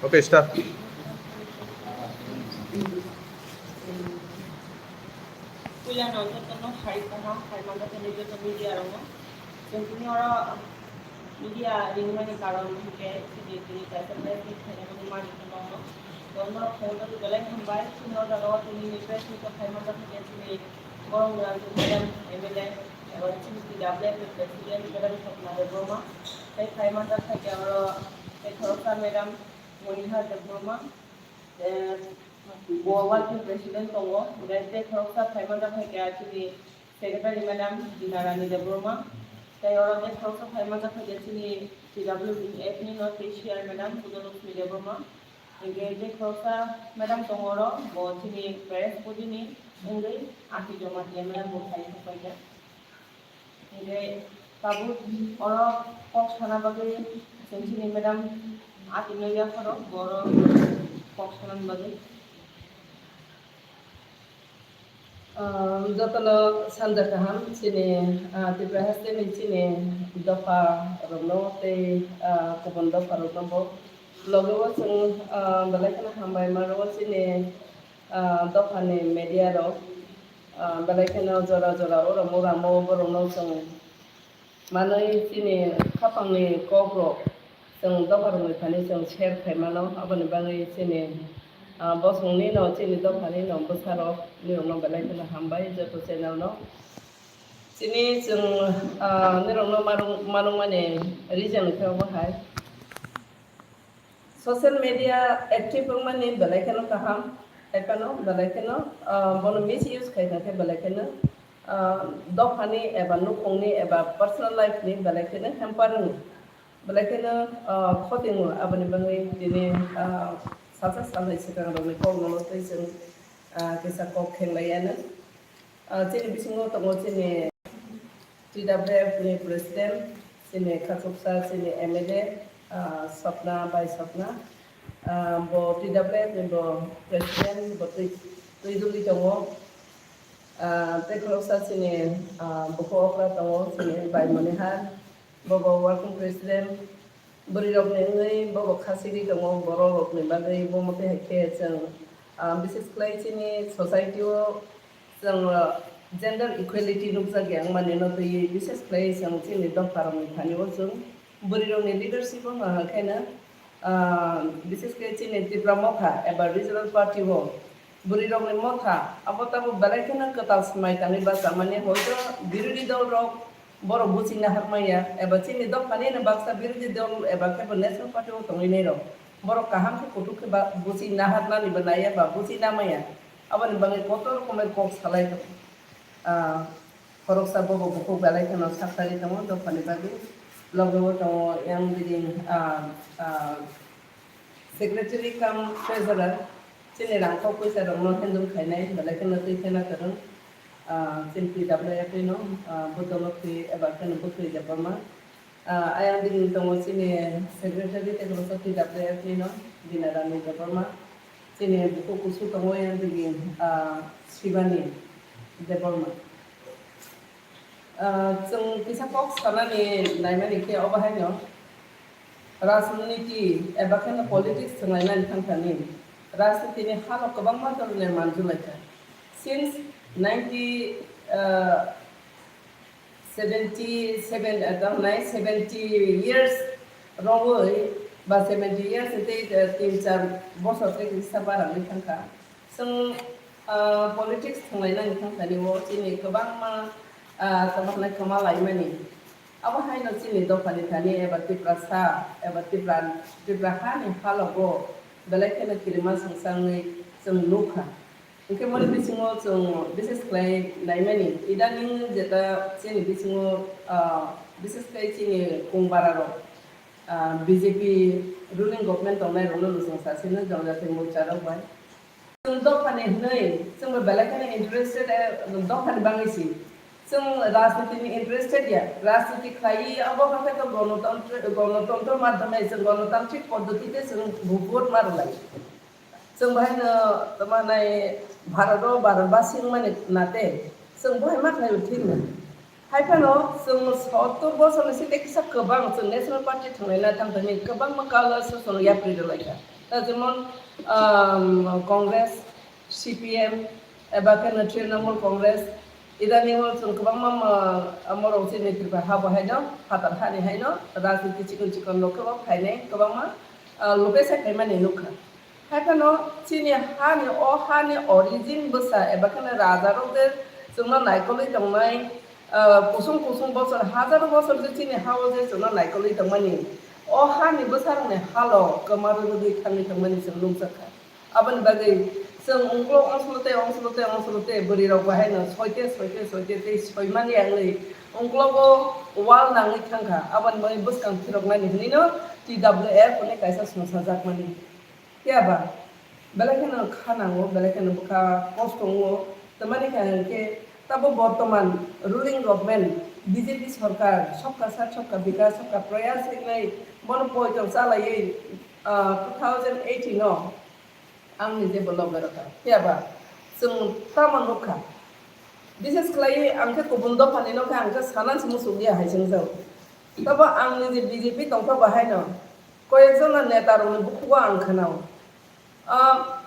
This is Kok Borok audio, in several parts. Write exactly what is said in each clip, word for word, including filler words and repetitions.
Okay, start. Puila no jotono hai kaham hai manjakmani joto media rokno. Chwng tini oro media ringmani karon hinkhe chini tini kaisa press meet khainani mani khe nokno. Tei norok khaina bagwi belai hambai. Chini o jaga o tini press meet o khai manjak hinkhe chini Borok Ranjit madam M L A eba chini T W F president madam Swapna Debbarma. Tei khai manjak hinkhe oro tei khoroksa madam Monihar Debbarma. Tei bo working president tongo, tei tei khoroksa phaimani khe khe chini secretary madam Dinarani Debbarma, tei oro tei khoroksa phaimani khe khe chini T W F ni no tei chair madam Pujolokchmi Debbarma, hinkhe tei khoroksa madam tongo oro, bo chini press body ni wngwi Ati Jamatia madam bo phai thangpaikha. Hinkhe tabuk oro kok sana bagwi chwng chini madam Ati no yapharo, bo oro kok sana bagwi. Ah, jotono sanja kaham, chini, ah, Tripura haste ni chini dopha rokno tei, ah, kubun dopha rokno bo logi o chwng, ah, belai kheno hambai ma rwo chini, ah, dophani media rok, ah, belai kheno jora jora oro muramo borokno chwng manwi chini khapangni kokrok chwng dopharokni thani chwng share khai mano, aboni bagwi chini, ah, bosongni no chini dophani no bwsarok nirokno belai kheno hambai joto channel no. Chini chwng, ah, nirokno manung-, manungmani reason khe obo hai. Social media active wngmani belai kheno kaham, hai phano belai kheno, ah, bono misuse khai kha khe belai kheno, ah, dophani eba nukhungni eba personal life ni belai kheno hamper wngo, belai kheno, ah, khoti wngo. Aboni bagwi tini, ah, salsa salnwi swkang rokni kok no twi chwng, ah, kisa kok khenglai anw. Ah, chini bisingo tongo chini T W F ni president, chini khachuksa, chini M L A, ah, Swapna bai Swapna. Ah, bo T W F ni bo president, bo twi, twi duli tongo. Ah, tei khoroksa chini, ah, bukhuk okra tongo, chini bai Monihar, bo bo working president. Bwrwi rokni wngwi bobo khasiri tongo, borok rokni bagwi bo mote hai khe chwng, ah, bises khlai chini society o chwng, ah, gender equality nukjak ya wngmani no twiwi bises khlai chwng chini dopha rokni thani o chwng bwrwi rokni leadership o nahar khe no, ah, bises khe chini Tipra Motha eba regional party o bwrwi rokni motha abo tabuk belai kheno kwtal swmai tangwi bachamani, hoito birodhi dol rok borok buchina harmaya, eba chini dophani no baksa birodhi dol eba khe bo national party o tongwi nai rok borok kaham khe kuthuk khe ba buchina harnani bo naiya ba buchina maya, aboni bagwi kotor rokomer kok salai tongo. Ah, khoroksa bobo bukhuk belai kheno saktharwi tongo dophani bagwi, loge o tongo yang biding, ah, ah, Secretary cum treasurer, chini rang kok puisa rokno handle khainai, belai kheno twi kheno kwrwng, ah, chini T W F ni no, ah, Budolokhi eba kheno Bukhri Debbarma. Ah, ayang bini tongo chini secretary tei khoroksa T W F ni no, Dinarani Debbarma. Chini bukhuk kusu tongo ayang bini, ah, Shivani Debbarma. Ah, chwng kisa kok sanani naimani khe obo haino rajniti eba kheno politics thwnglainani thangthani rajnitini halo kwbangma dhoroner manjulaikha. Since ninety, ah, seventy seven, ah, tamni seventy years rogwi ba seventy years tei, ah, tin char bosor tei kisa barangwi thangkha. Chwng, ah, politics thwnglainani thangthani o chini kwbangma, ah, tamo hwnai kwma laimani. Abo haino chini dophani thani eba Tiprasa eba Tipra, Tipra hani halogo belai kheno kirima swngsa wngwi chwng nukha. Hinkhe moni bisingo chwng bises khlai naimani, idaning jeta chini bisingo, ah, bises khlai chini kung bararok, ah, B J P ruling government tongnai rokno no chwng sasino Janjati Morcha rok bai. Chwng dophani hwnwi, chwngbo belai kheno interested, eh, dophani bagwi si. Chwng rajniti ni interested ya, rajniti khlaiwi abo hakhe to gonotantri-, gonotontro madhyome chwng gonotantrik poddhoti te chwng vote ma rwlai. Chwng bahai no tamo nai Bharat o Bharat basi wngmani nate chwng bahai ma khlai thik na. Hai phano chwng sottor bosor ni site kisa kwbang chwng National Party thwnglaina thangthani kwbangma colors o chwng yapri rwlaikha. Da jemon, um, Congress, C P M, eba khe no Trinamool Congress, idani o chwng kwbangma, ma, morok chini Tripura ha bo haino, phatar hani haino, rajniti chikon chikon rok khe bo phainai kwbangma, ah, lobesa khaimani nukha. Haiphano chini hani, o hani origin bwsa eba khe no raja rok je chwngno naikolwi tongnai, ah, kusung kusung bosor, hajaro bosor je chini ha o je chwngno naikolwi tongmani, o hani bwsarokni halo kwma rwgwi thangwi tongmani chwng nukjakha. Aboni bagwi chwng ungkulok ongslote, ongslote, ongslote bwrwirok bahaino soite, soite, soite tei soimani wngwi ungkulogo wal nangwi thangkha. Aboni bagwi bwskang phiroknani hwnwino T W F hwnwi kaisa songchajakmani. Phiya ba, belai kheno kha nango, belai kheno bwkha kosto wngo. Tamani kha hwnkhe tabo bortoman ruling government B J P sorkar Sabka Saath, Sabka Vikas, Sabka Prayas hinwi bono poito chalaiwi, ah, two thousand eighteen o ang nije bo loge rwkha. Phiya ba, chwng tamo nukha. Bises khlaiwi ang khe kubun dophani nokha, ang khe sana se muchungya hai chwngjao. Tabo ang nije B J P tongkha bahaino koyekjona neta rokni bukhugo ang khnao. Ah,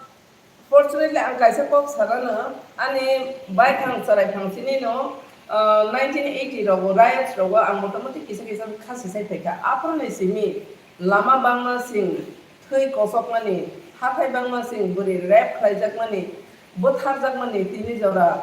fortunately, ang kaisa kok sanano, ani bai thang chwrai thang sinino, ah, nineteen eighty rogo, riots rogo ang motamoti kisa kisa khasi sai phaikha. Aphuruni simi lama bangma sing, thwi kosokmani, hathai bangma sing, bwrwi rape khlaijakmani, bwtharjakmani tini jora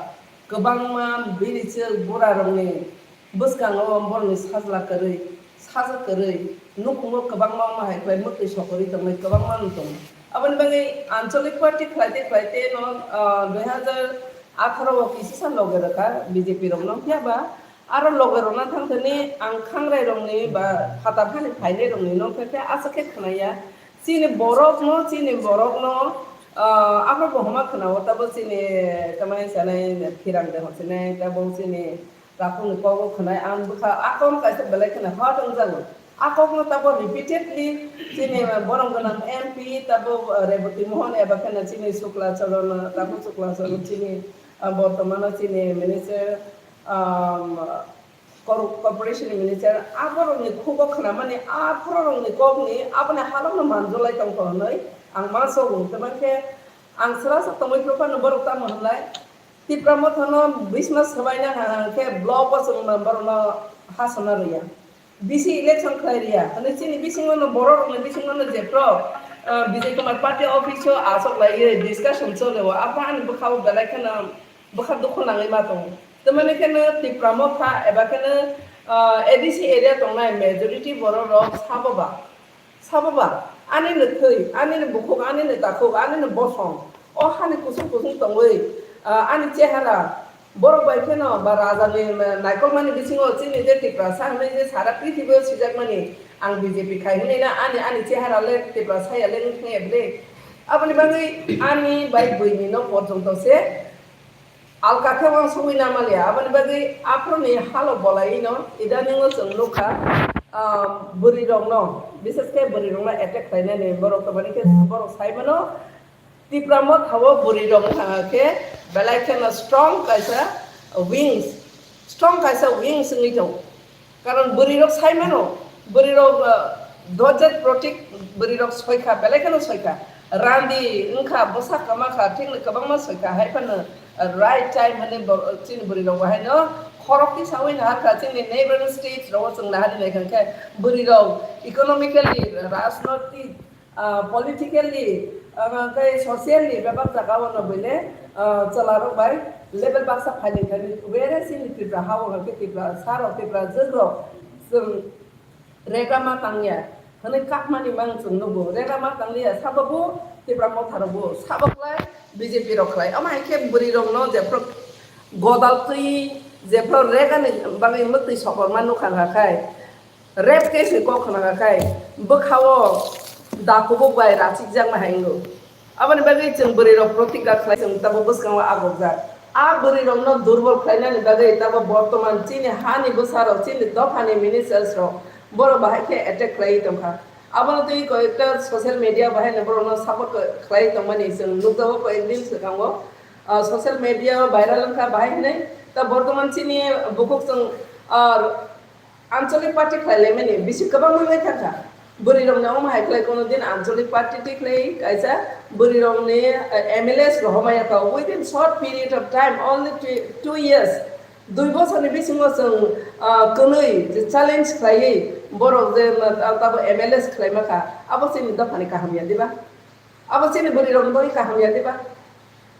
kwbangma birichwk burarokni bwskango borokni sajla kwrwi, sajwk kwrwi, nukhungo kwbangma wngma hai khlai mwtwi sokorwi tongnai kwbangma wng tongo. Aboni bagwi ancholic party khlaite khlaite no, ah, dui hazar atharo o kisisa loge rwkha B J P rokno, phiya ba aro loge rwna thangthani ang khangrai rokni ba phatar hani phainai rokni no khe khe aswk khe khwnaya. Chini borokno, chini borokno, ah, aphano bo homa khwnao, tabo chini tamani sanai phirang de hochinai, tabo chini takhukni kogo khwnai, ang bwkha akom kaisa belai kheno hot wngjago. Akokno tabo repeatedly chini borok gwnang M P tabo, ah, Reboti Mohan eba kheno chini Sukla Charan, takhuk Sukla Charan chini, ah, bortomano chini minister, um, Cor-, Corporation ni Minister, aborokni khugo khnamani, aphurorokni kokni, aboni halokno manjolai tongkha hwnwi ang ma sogo. Tei mankhe ang swrasa tongwi phuru phano borok tamo hwnlai, Tipra Mothano bisma swbaina hwnkhe block o chwng borokno hasona rwya, bisi election khlai rwya hwnwi chini bisingono, bororokni bisingono jephru, ah, Bijay Kumar Party office o achuk laiwi discussion cholio, aphano ani bwkhao belai kheno bwkha dukhu nangwi ma tongo. Tamani kheno Tipra Motha eba kheno, ah, A D C area tongnai majority borok rok sabo ba, sabo ba, ani ni thwi, ani ni bukhuk, ani ni takhuk, ani ni bosong, o hani kusung kusung tongwi, ah, ani chehara borok bai kheno ba raja ni, ah, naikolmani bisingo chini je Tiprasa hwnwi je sara prithibi o sijakmani, ang B J P khai hwnwi na ani, ani chehara le Tiprasa ya le wngkhe bwle. Aboni bagwi ani bai buini no porjonto se alka khe uansugwi na manliya, aboni bagwi aphuruni halo bolai no idaningo chwng nukha, ah, bwrwi rokno, bises khe bwrwi rokno attack khlainani, borok tamani khe borok sai mano, Tipra Motha o bwrwi rok thanga khe belai kheno strong kaisa wings, strong kaisa wings wngwi tongo. Karon bwrwi rok sai mano, bwrwi rok, ah, dojat protik bwrwi rok soikha, belai kheno soikha. Randi wngkha, bwsa kwma kha, thikno kwbangma soikha, hai phano, ah, right time hwnwi bo-, chini bwrwi rok bo haino khorok tisa wi nahar kha, chini neighboring states rogo chwng nahar nai kha khe bwrwi rok economically, rajnoitik, ah, politically, ah, tei socially bebak jaga o no buile, ah, chwla rok bai level baksa phaini thani, whereas chini Tripura ha o hwnkhe Tripura sa rok, Tripura jwk rok chwng rega ma tangya hwnwi kakmani mang chwng nugo, rega ma tangliya, sabo bo Tripura Motha rok bo sabo khlai, B J P rok khlai, omo hai khe bwrwi rok no jephru godal twi, jephru rega ni bagwi mwtwi sokorma nukha kha khai. Rape case ni kok khna khai bwkha o da kubuk bai rachik jakma hai wngo. Aboni bagwi chwng bwrwi rok protigga khlai chwng tabo bwskango agokjak. A bwrwi rokno durbol khlainani bagwi tabo bortoman chini hani bwsa rok, chini dophani ministers rok borok bahai khe attack khlaiwi tongkha. Abono twi koyekta social media bahai no borokno support khlaiwi tongmani chwng nukjago koyek din swkango. Ah, social media o viral wngkha bahai hwnwi. Ta bortoman chini bukhuk chwng, ah, Ancholic party khlai laimani bisi kwbangma wngwi thangkha. Bwrwi rokni omo hai khlai kono din anchalik party twi khlai kaisa bwrwi rokni, eh, M L As rohormaya kha. Within short period of time, only two, two years, dui bosorni bisingo chwng, ah, kwnwi je challenge khlaiwi borok je, ah, tabo M L As khlaima kha, abo chini dophani kaham ya diba? Abo chini bwrwi rokni bagwi kaham ya diba?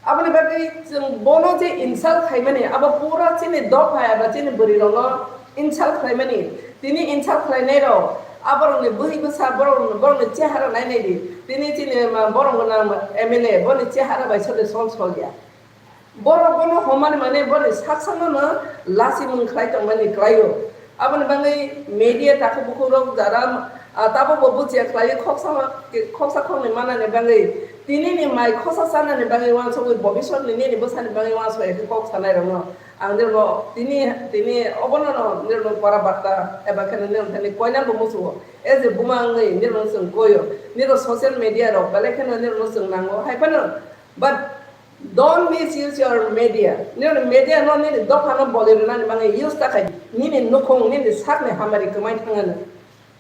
Aboni bagwi chwng bono je insult khaimani, abo pura chini dopha eba chini bwrwi rokno insult khlaimani. Tini insult khlainai rok, aborokni bwrwi bwsa, borok, borokni chehara nainai di. Tini chini ma borok gwnang M L A, boni chehara bai sode sol sol ya. Borok bono homani mane boni sak sakno no lasimung khlai tongmani klaio. Aboni bagwi media takhuk bukhuk rok jara, ah, tabukbo buchiya khlaiwi khoksa, khoksa khoknwi manani bagwi tinini mai khosa chanani bagwi uansukwi bobiswtni nini bwsani bagwi uansukya khe kok sanai rokno ang nirokno tini, tini obono no nirokno kora barta eba khe nirokno thani koinanbo muchungo. As a buma wngwi nirokno chwng koio. Nirok social media rok belai kheno nirokno chwng nango. Hai phano, but don't misuse your media. Nirokni media no nini dopha no bolwi rwnani bagwi use ta khai. Nini nukhung, nini sakni hamari kwmai thangano.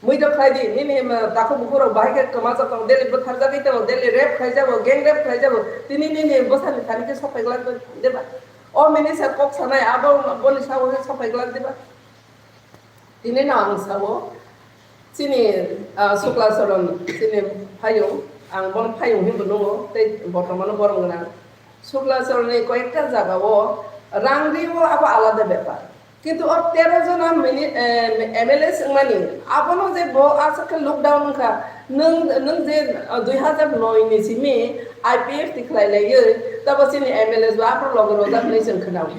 Muido khlai di, nini, ma, takhuk bukhuk rok bahai khe kwmajak tongo, daily bwtharjagwi tongo, daily rape khlaijago, gang rape khlaijago. Tini nini bwsani thani khe sophai glak diba? O minister kok sanai abo boni sago khe sophai glak diba? Tini no ang sao, chini, ah, Sukla Charan, chini phayung, ang bono phayung hinbo nungo, tei bortomano borom gwnang. Sukla Charanni koyekta jagao rang rio abo alada bepar. Kintu o tero jona mini, eh, M L A swngmani, abono je bo aswk khe lockdown wngkha, nwng, nwng je, ah, dui hazar noi ni simi I P F T khlai laiwi, tabo chini M L A bo aphuru logi rojak hinwi chwng khwnao.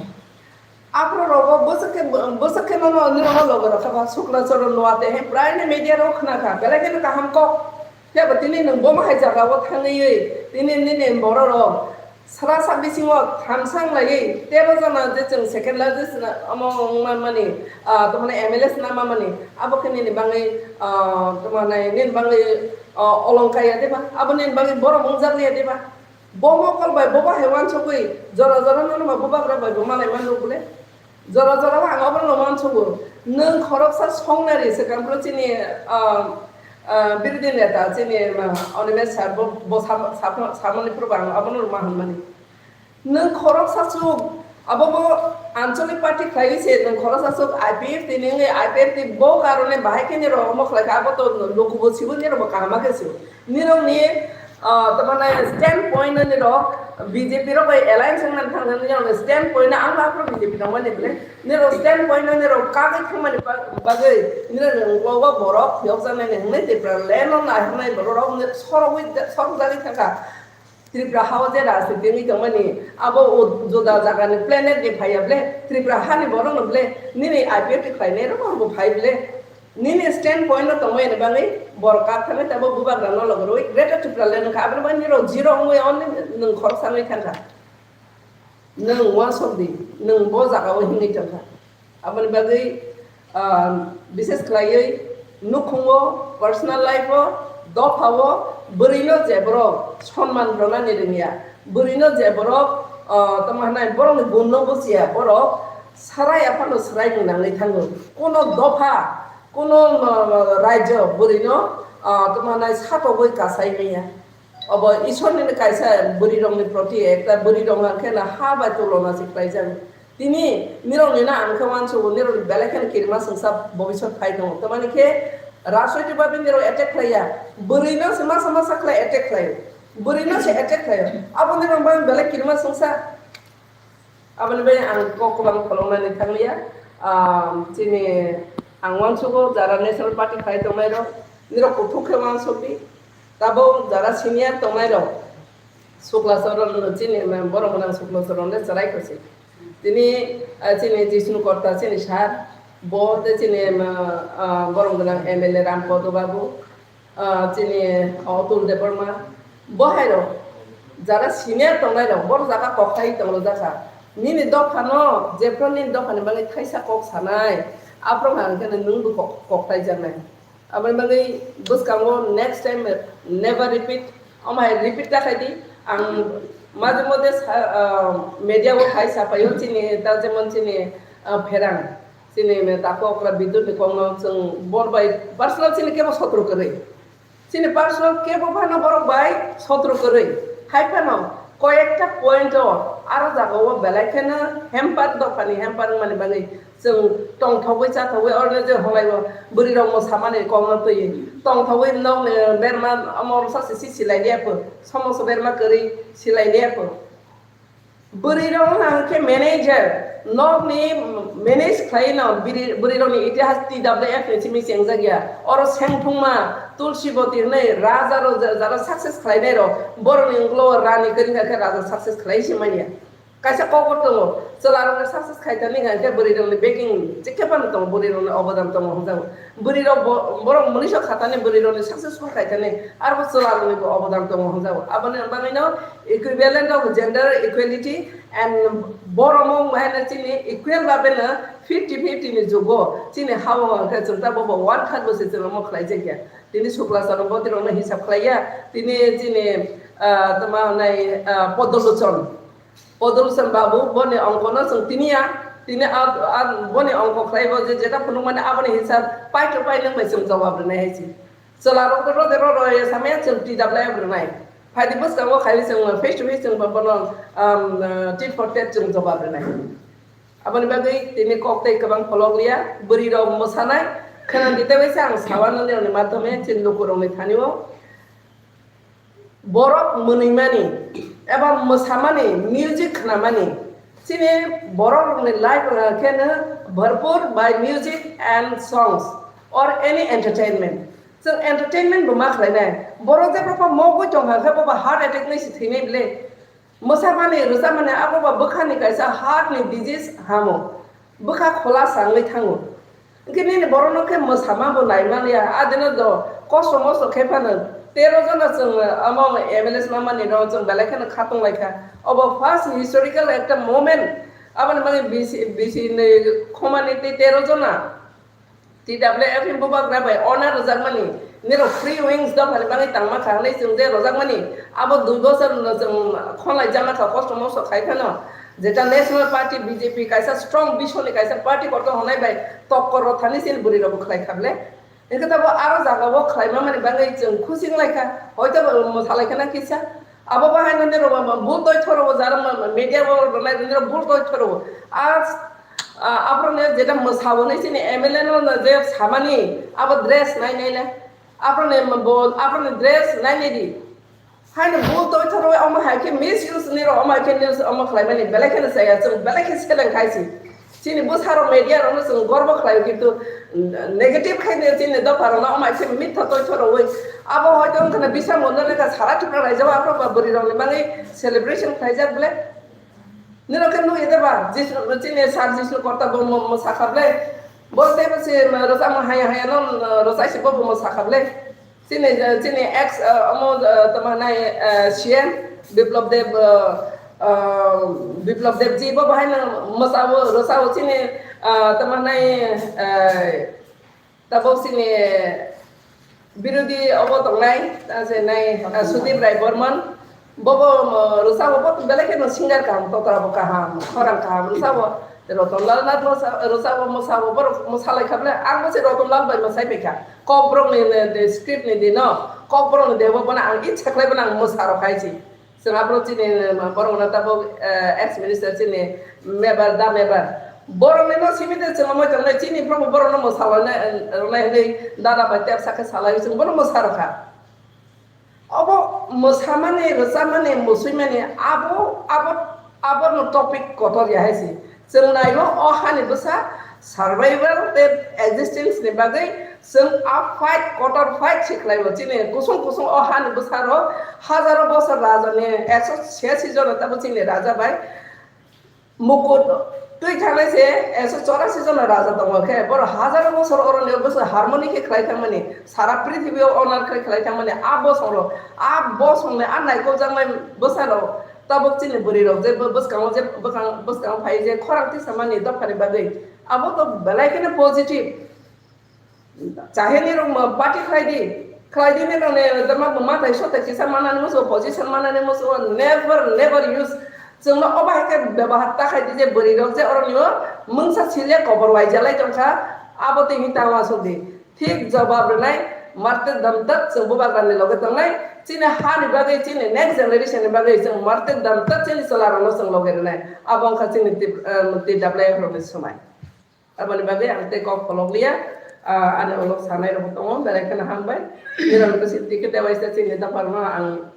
Aphuru rogo bwswk khe, bwswk khe nono nirokno logi rokha ba, Sukla Charan Noa tei he prai ni media rok khna kha, belai kheno kaham kok. Phiya bo tini nwng bomo hai jaga o thangwi tini nini borok rok sra sak bisingo thamsa wng laiwi tero jona je chwng second largest na omo wng man mani, ah, tongmani M L A se na man mani, abo khe nini bagwi, ah, tongmani nini bagwi, ah, olongkai ya diba? Abo nini bagwi borom wng jak ya diba? Bo mokol bai bo bahai uansukwi jora jora no numa bubagra bai bo malai mano bole. Jora jora ang oborokno uansugo. Nwng khoroksa songnari swkang phuru chini, ah, ah, birodhi neta chini, ah, Animesh sir bo, bo sam-, sam-, samani phuru ang obono rwma hwnmani. Nwng khoroksa chuk, abo bo anchalik party khlaiwi se nwng khoroksa chuk I P F T ni wngwi I P F T bo karone bahai khe nirok omo khlai kha, abo to lukubo sibo nirok bo kaham khe sibo. Nirokni, ah, tamani stand point no nirok B J P rok bai alliance wngna thang thang nirokni stand point no ang aphuru B J P tongmani bole. Nirok stand point no nirok kagwi thangmani ba-, bagwi nirok ni ulo borok phiyok jaknai hinwi Tripura land no naiharnai borok rok sorogwi, sorok jagwi thangkha. Tripura ha o je rajniti wngwi tongmani, abo o juda jagani planet ni phaiya ble, Tripura hani borok no ble, nini I P F T khlainai rok bo phai ble. Nini stand point no tongmani bagwi borok kak thangwi tabo bubagra no logi rwi Greater Tripura land wngkha, aboni bagwi nirok zero wngwi only nwng khoroksa wngwi thangkha. Nwng uansuk di, nwng bo jaga o himwi tongkha. Aboni bagwi, ah, bises khlaiwi nukhungo, personal life o, dopha o bwrwi no je borok sonman rwnani rwngya, bwrwi no je borok, ah, tamo hwnai borokni gun no buchiya, borok sarai aphano swrai nangwi thango. Kuno dopha, kuno, ah, rajyo bwrwi no, ah, tamo hwnai satogwi kasai manya. Obo Ishwar ni kaisa bwrwi rok ni proti ekta bwrwi rok hwnkhe na ha bai tulona se khlai jago. Tini nirok ni na ang khe uansugo, nirok ni belai kheno kirima sengsa bobisot phai tongo. Tamani khe rajnoitik bhabe nirok attack khlai ya. Bwrwi no se masa masa khlai attack khlai. Bwrwi no se attack khlai. Abo nirok bai belai kirima sengsa. Aboni bai ang kok kwbang kholongnani thanglia. Ah, chini ang uansugo jara National Party khai tongnai rok, nirok kuthuk khe uansuk di. Tabuk jara senior tongnai rok, Sukla Charan no chini, borok gwnang Sukla Charan le chwrai kwchwi. Tini, ah, chini Jishnu Kotta chini sir, bo tei chini, ah, ah, borok gwnang M L A Ram Kodo Babu, ah, chini Atul Debbarma, bo hai rok jara senior tongnai rok, borok jaga kok khai tong rwjak kha. Nini dopha no, jephru nini dopha ni bagwi thaisa kok sanai, aphuru hwnkhe nwng bo kok, kok thai jaknai. Aboni bagwi bwskango next time never repeat, omo hai repeat ta khai di. Ang maje mode sa-, ah, media o hai sapaio chini, ta jemon chini, ah, Pherang. Chini me takhuk okra Bidyut ni kokno chwng bor bai personal chini kebo sotro kwrwi. Chini personal kebo phano borok bai sotro kwrwi. Hai phano koyekta point o aro jaga o belai kheno hamper, dophani hamper wngmani bagwi chwng tongthogwi chathogwi oroni je holai o bwrwi rok mosamani kokno twi tongthogwi nokni berma omo rwsa se si silai liya pho, somoso berma kwrwi silai liya pho. Bwrwi rok wngkha hwnkhe manager, nokni manage khlai no bwrwi, bwrwi rokni itihas T W F ni simi chengjak ya. Oro Sengthungma, Tulsiboti hwnwi raja rok ja-, jara success khlainai rok, borokni uklo rani kwrwi kha khe raja success khlai se manya. Kaisa kokbo tongo, chwla rokni success khai tani hwnkhe bwrwi rokni backing je khe phano tongo, bwrwi rokni obodan tongo hwnjago. Bwrwi rok bo-, borok mwnwi sok khatani bwrwi rokni successful khai tani arbo chwla rokni bo obodan tongo hwnjago. Aboni bagwi no equivalent of gender equality and borok mung bahai no chini equal babe no fifty fifty ni jugo chini ha o hwnkhe chwng ta bobo one third bo se chwng omo khlai jak ya. Tini Sukla Charan Boti rok no hisab khlai ya. Tini chini, ah, tama nai, ah, Podolochon. Podolochon babu, boni ongko no chwng tini ya, tini a, a, boni ongko khlai bo je jeta phunuk mani aboni hisab paito pai nang bai chwng jawab rwnai hai se. Chwla rok rode ro ro ya samaya chwng T W F rwnai. Phaidi bwskango khai chwng face to face chwng bono, um, uh, tit for tat chwng jawab rwnai. Aboni bagwi tini kok tei kwbang pholok liya, bwrwi rok mwsanai, khwnandi tei bai se ang sawano nini madhyome chini lukurokni thani o. Borok mwnwimani eba mwsamani, music khnamani, chini borok rokni life wngkha khe no bharpur by music and songs or any entertainment. Chwng entertainment bo ma khlainai. Borok jephru pha mokgwi tongkha khe bobo heart attack nai se thwinai bile. Mwsamani, rwchapmani abo ba bwkhani kaisa heart ni disease hamo. Bwkha khulasa wngwi thango. Hwnkhe nini borokno khe mwsama bo nai man ya, a dino do kosto mosto khe phano tero jona chwng omo M L A swmamani no chwng belai kheno kha tong lai kha. Obo first historical ekta moment, aboni bagwi bisi, bisi ni khomani tei tero jona T W F ni bubagra bai honor rwjakmani, nirok free wings dophani bagwi tangma kha hwnwi chwng je rwjakmani, abo dui bosor no chwng khonlai jama kha, kosto mosto khai phano. Jeta National Party B J P kaisa strong vision ni kaisa party kotor hwnai bai tokkor rw thani chini bwrwi rok bo khlai kha ble. Hwnkhe tabuk aro jaga o khlai ma mani bagwi chwng khusi wng lai kha. Hoito bo mwsa lai kha na kisa. Abo bahai no nirok bo bul toi thoro bo jara media bo rwnai nirok bul toi thoro bo. A, a, aphuru ne jeta mwsa bo nai chini M L A no je samani abo dress nai nai le. Aphuru ne bo, aphuru ne dress nai nai di. Haino bul toi thoro omo hai khe misuse ni rok omo hai khe news omo khlai mani belai kheno chaya chwng belai khe seleng khai si. Chini bwsarok media rokno chwng gorbo khlaio kintu negative khai ne chini dopha rokno omo hai khe mitha toi thoro oi. Abo hoito wngkha na bisa mondo lekha sara Tripura raijao aphro ba bwrwi rokni bagwi celebration khlaijak ble. Nino khe nukya de ba Jisnu chini sir Jisnu Korta bo mo, mo sakha ble. Bo tei bo se rwchapmung haya haya no rwchai si bo bo mo sakha ble. Chini, chini ex, uh, omo, uh, tamo nai, uh, C M Biplab Deb, uh, uh, Biplab Deb ji bo bahai no mwsao, rwsao chini, uh, tamo nai, uh, tabok chini birodhi obo tongnai, ta se nai, uh, Sudip Rai Borman. Bobo, uh, rwsao bo belai kheno singer kaham, totra bo kaham, khorang kaham rwsao. Roton Lal Nath mwsa-, rwsao, mwsao, borok mwsalai kha ble, ang bo se Roton Lal bai mwsai pai kha. Kokborok ni, ni, ni script ni di no, Kokborok ni debo bono ang itsa khlai bono ang mwsa rok hai si. Chwng abro chini, uh, borok no tabok, uh, ex minister chini mebar, da mebar. Borok ni no simi de chwng moi tongnai chini borok no mwsa rok nai, uh, rok nai hwnwi dada bai tepsa khe salai chwng bono mwsa rok kha. Obo mwsamani, rwchapmani, mwswimani abo, abo, abono topic kotor ya hai se. Chwng naio o hani bwsa survival tei existence ni bagwi chwng a fight, kotor fight se khlaio. Chini kusung kusung o hani bwsarok hajaro bosor raja ni ekso chhiyasi jona tabuk chini raja bai Mukut twi thangnai se ekso chorasi jona raja tongo khe, borok hajaro bosor oroni bwswk harmoni khe khlai thangmani, sara prithibi o onar khe khlai thangmani, a bosong rok, a bosong ni a naikoljaknai bwsa rok tabuk chini bwrwi rok je bw-, bwskango je bwkang, bwskango phai je khorang tisamani dophani bagwi, abo to belai kheno positive. Chahini rok mo party khlai di, khlai di ni rok ne, ma, ma thai so thai kisa manani musu, position manani musu, never, never use Chwngno obo hai khe bebahar ta khai di je bwrwi rok je oro nio mungsa sile kobor waijalai tongkha, abo twi hwn tangma song di. Thik jawab rwnai, martir dam tak chwng bubagrani loge tongnai, chini ha ni bagwi, chini next generation ni bagwi chwng martir dam tak chini chwla rokno chwng loge rwnai. Abo wngkha chini Tip-, eh, T W F rokni swmai. Aboni bagwi ang tei kok kolok liya, ah, ani ulo sanai rok tongo, belai kheno hambai. Nirok bwswk twi khe tewaisa chini dopharno ang,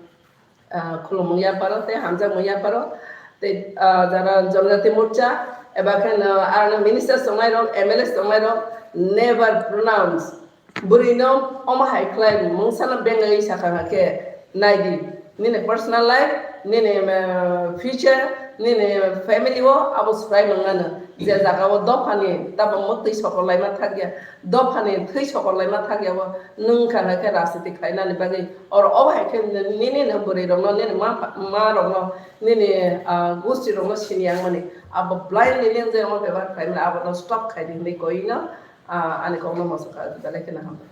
ah, khulumung yaparo tei hamjakmung yaparo. Tei, ah, jara Jonojati Morcha, eba kheno aroni minister tongnai rok, M L A tongnai rok, never pronounce. Bwrwino omo hai khlai mungsano bengwi sakha khe, naidi, nini personal life, nini, eh, future, nini family o abo swrai mwngnano. Je jaga o dophani tabok mwtwi sokol laima thakya, dophani thwi sokol laima thakya bo nwng kha khe rajniti khlainani bagwi. Oro obo hai khe nini no bwrwi rokno, nini ma, ma rokno, nini, ah, gusti rokno sini yang mani. Abo blindly nini je omo bebhar khlaimani abono stop khai di hinwi koi no. Ah, ani kokno moso kha, belai kheno hambai.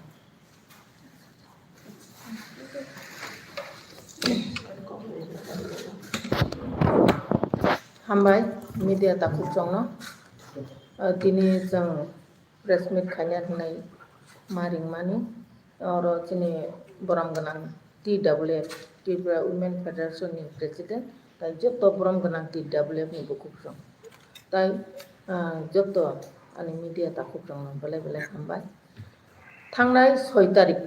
Hambai, media takhuk chwngno. Ah, tini chwng press meet khaina hinwi ma ringmani. Oro chini borom gwnang T W F, Tripura Women Federation ni president, tai joto borom gwnang T W F ni bukhuk rok. Tai, ah, joto ani media takhuk rok no belai belai hambai. Thangnai soi tarik,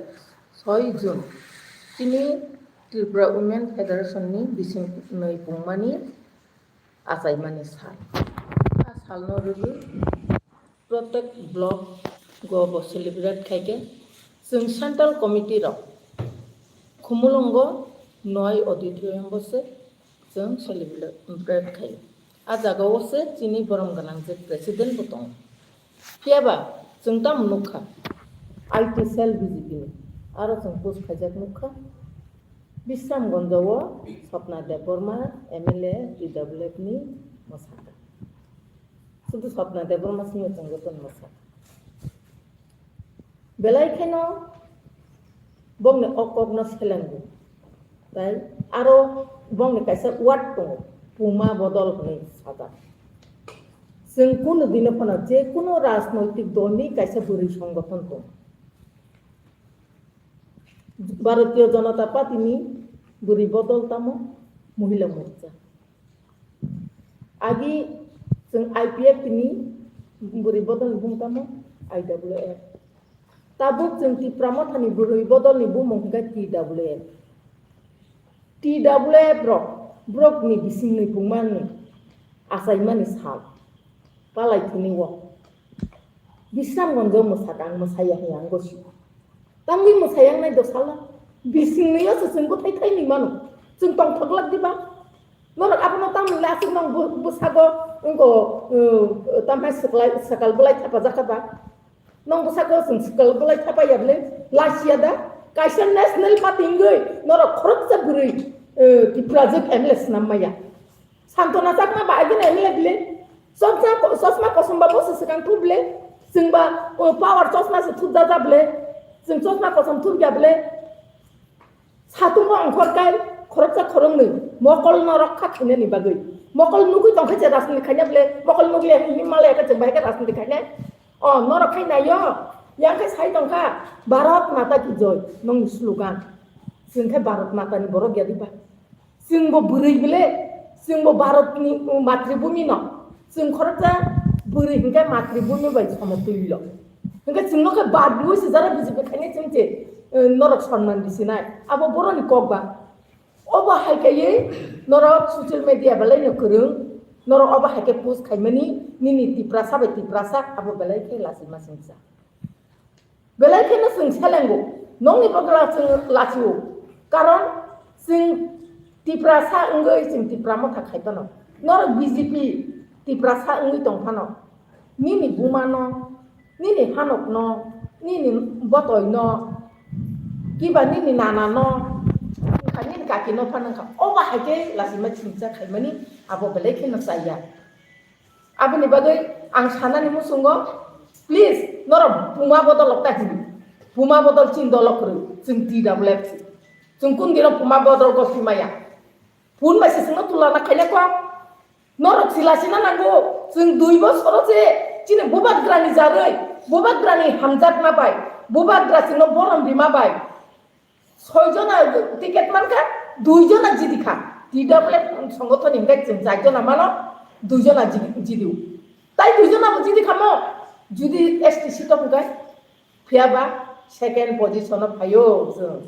soi June, chini Tripura Women Federation ni bising nwi pungmani achaimani sal. A salno rwgwi protek block go bo celebrate khaikhe, chwng central committee rok Khumulwngo noi auditorium bo se chwng celebrate khai. A jaga o se chini borom gwnang je president bo tongo. Phiya ba chwng tamo nukha, I T cell B J P ni, aro chwng post khaijak nukha. Bisramganj o Swapna Debbarma, M L A, T W F ni mwsaka. Sudu Swapna Debbarma simi chwng joto ni mwsaka. Belai kheno bongni o kokno selengo. Tai aro bongni kaisa word tongo, Puma Bodol hwnwi sajak. Chwng kunu dino phano je kunu rajnoitik dolni kaisa bwrwi songothon tongo. Bharatiya Janata Party ni bwrwi bodol tamo Mohila Morcha. Agi chwng I P F ni bwrwi bodol ni bumung tamo I W F. Tabuk chwng Tipra Motha ni bwrwi bodol ni bumung hwnkhe T W F. T W F rok borok ni bising ni pungmani achaimani sal palai thini o. Bisramganj o mwsakha ang, mwsaya hwnwi ang gosi. Tamni mwsaya wngnai do salo. Bisingni o se chwng bwthai thai ni mano. Chwng tongthok glak diba? Norok abono tamni le aswk nang bw-, bwsago wngko, uh, tamhai swklai, swkal bwlai thapajak kha ba? Nang bwsago chwng swkal bwlai thapaiya bwle? Lachia da? Kaisa national party wngwi norok khoroksa bwrwi, uh, Tiprajwk M L A snam maya. Santona Chakma ba agini M L A bwle. Chosma, chosma kosom ba bosi swkang thu bwle. Chwng ba, o, power chosma se thupjak ja bwle. Chwng chosma kosom thupya bwle. Satung bo ongkhor kai khoroksa khoroknwi mokol no rokha khainani bagwi. Mokol nugwi tongkha je rajniti khaina bwle. Mokol nugwi le himma le khe chwng bai khe rajniti khainai. O, norok khai naio. Yang khe sai tongkha, "Bharat Mata ki Joy," nongni slogan. Chwng khe Bharat Mata ni borok ya diba? Chwngbo bwrwi bwle, chwngbo Bharatni, uh, matribhumino. Chwng khoroksa bwrwi hwnkhe matribhumi bai somotullo. Hwnkhe chwngno khe badrwi swijaro B J P khainai chwng se, uh, norok sonman risinai. Abo boroni kok ba. Obo hai khaiwi norok social media belaino kwrwng, norok obo hai khe post khaimani, nini Tiprasa bai Tiprasa abo belai khe lachima singsa. Belai kheno chwng selengo, nokni bwkla chwng lachio. Karon chwng Tiprasa wngwi chwng Tipra Motha khai phano. Norok B J P Tiprasa wngwi tong phano. Nini bumano, nini hanokno, nini botoino, kiba nini nanano, wngkha nini kakino phano wngkha. Obo hai khe lachima chingsa khaimani abo belai kheno chaya. Aboni bagwi ang sanani muchungo, please, norok Puma Bodol ta hini. Puma Bodol chini dolo kwrwi, chwng T W F si. Chwng kun dino Puma Bodol gosi maya. Phone bai se chwngno tulana khaina kok. Norok sila sina nango, chwng dui bosoro se chini bubagrani jarwi, bubagrani hamjakma bai, bubagra chwngno borom rima bai. Soi jona ticket mankha, dui jona jidi kha. T W F songothon hingke chwng char jona mano, dui jona jidi, jidi. Tai dui jona bo jidi khamo, judi S T seat hingke, phiya ba second position o phaio chwng.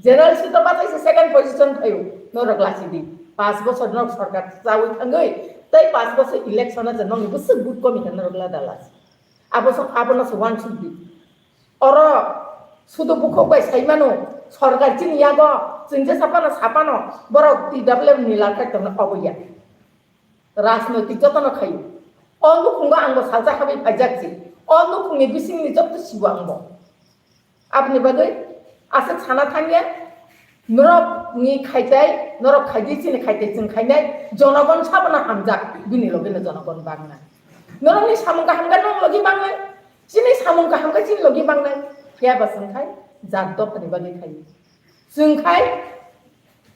General seat o bachaise second position phaio, norok lachidi. Paanch bosor norok sorkar chawi thangwi, tei paanch bosor election o je nokni bwswk vote komi khe norok lada lachi. Abo so, abono se uansukdi. Oro sudu bukhuk bai saimano, sorkar chini yago, chwng je sapano, sapano, borok T W F ni lakhai tongno obo ya. Rajnoitik jotono khaio. O nukhungo angbo salsa habwi phaijak si. O nukhungni bisingni joto sibo angbo. Aboni bagwi aswk sana thangya, norokni khaitai, norok khaidi chini khaitai chwng khainai, jonogon sabono hamjak, bini logino jonogon bangnai. Norokni samung kaham khe norok logi bangnai, chini samung kaham khe chini logi bangnai, phiya ba chwng khai jat dophani bagwi khaio. Chwng khai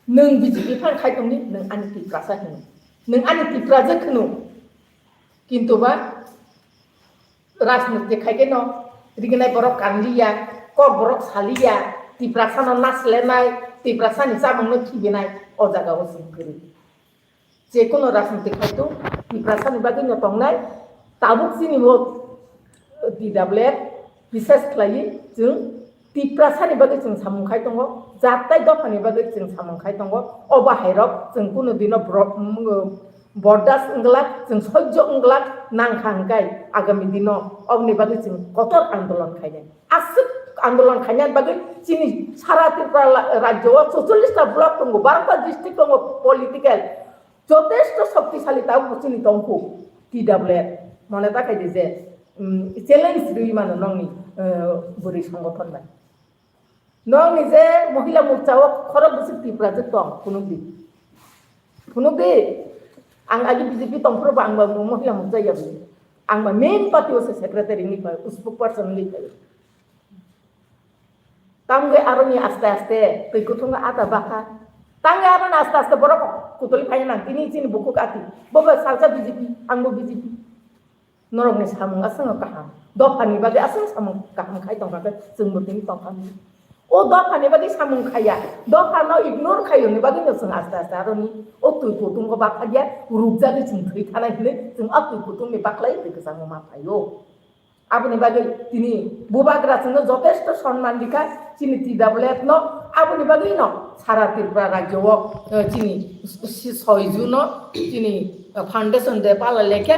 nwng B J P phan khai tongdi, nwng ani Tiprasa hino, nwng ani Tiprajwk hino, kintu ba rajniti khai khe no rignai borok kanliya, kok borok saliya, Tiprasa no naslenai, Tiprasa ni chamung no khibinai, o jaga o chwng kwrwi. Je kono rajniti khai tu Tiprasa ni bagwi no tongnai, tabuk chini bo T W F bises khlaiwi chwng Tiprasa ni bagwi chwng samung khai tongo, jat tai dopha ni bagwi chwng samung khai tongo, o bahairok chwng kono dino bro-, mm, bordas wngla, chwng sojjo wngla nangkha hwnkhe agami dino oboni bagwi chwng kotor andolon khainai. Aswk andolon khainani bagwi chini sara Tripura la-, rajyo o chorchollish ta block tongo, baro ta district tongo political, jotesto shoktisali tabuk chini tongkhu T W F. Mone ta khaidi je, mm, challenge rwi mano nokni, eh, bwrwi songothon bai. Nokni je mohila murcha o khorok bwswk Tiprajwk tong, phunukdi. Phunukdi, ang agi B J P tongphuru bo ang ba mohila murcha ya bini. Ang ba main party o se secretary ni pai, spokesperson ni pai. Tamge aroni aste aste twi kuthung ada baka. Tamge aroni aste aste borok kutuli phai nang tini chini bukhuk ati. Bo ba salsa B J P, ang bo B J P. Norokni samung aswk kaham. Dophani bagwi aswk samung kaham khai tongkha khe chwngbo tini tongkha. O dophani bagwi samung khaya, dophano ignore khayoni bagwi no chwng aste aste aroni o twi kutungo bakhagya rukjagwi chwng thwi thanai hinwi chwng o twi kutungni baklai twi kwchangma phaio. Aboni bagwi tini bubagra chwngno jotesto sonman rikha chini T W F no, aboni bagwi no sara Tripura rajyo o, eh, chini si-, soi June no chini, eh, foundation day pala lekhe,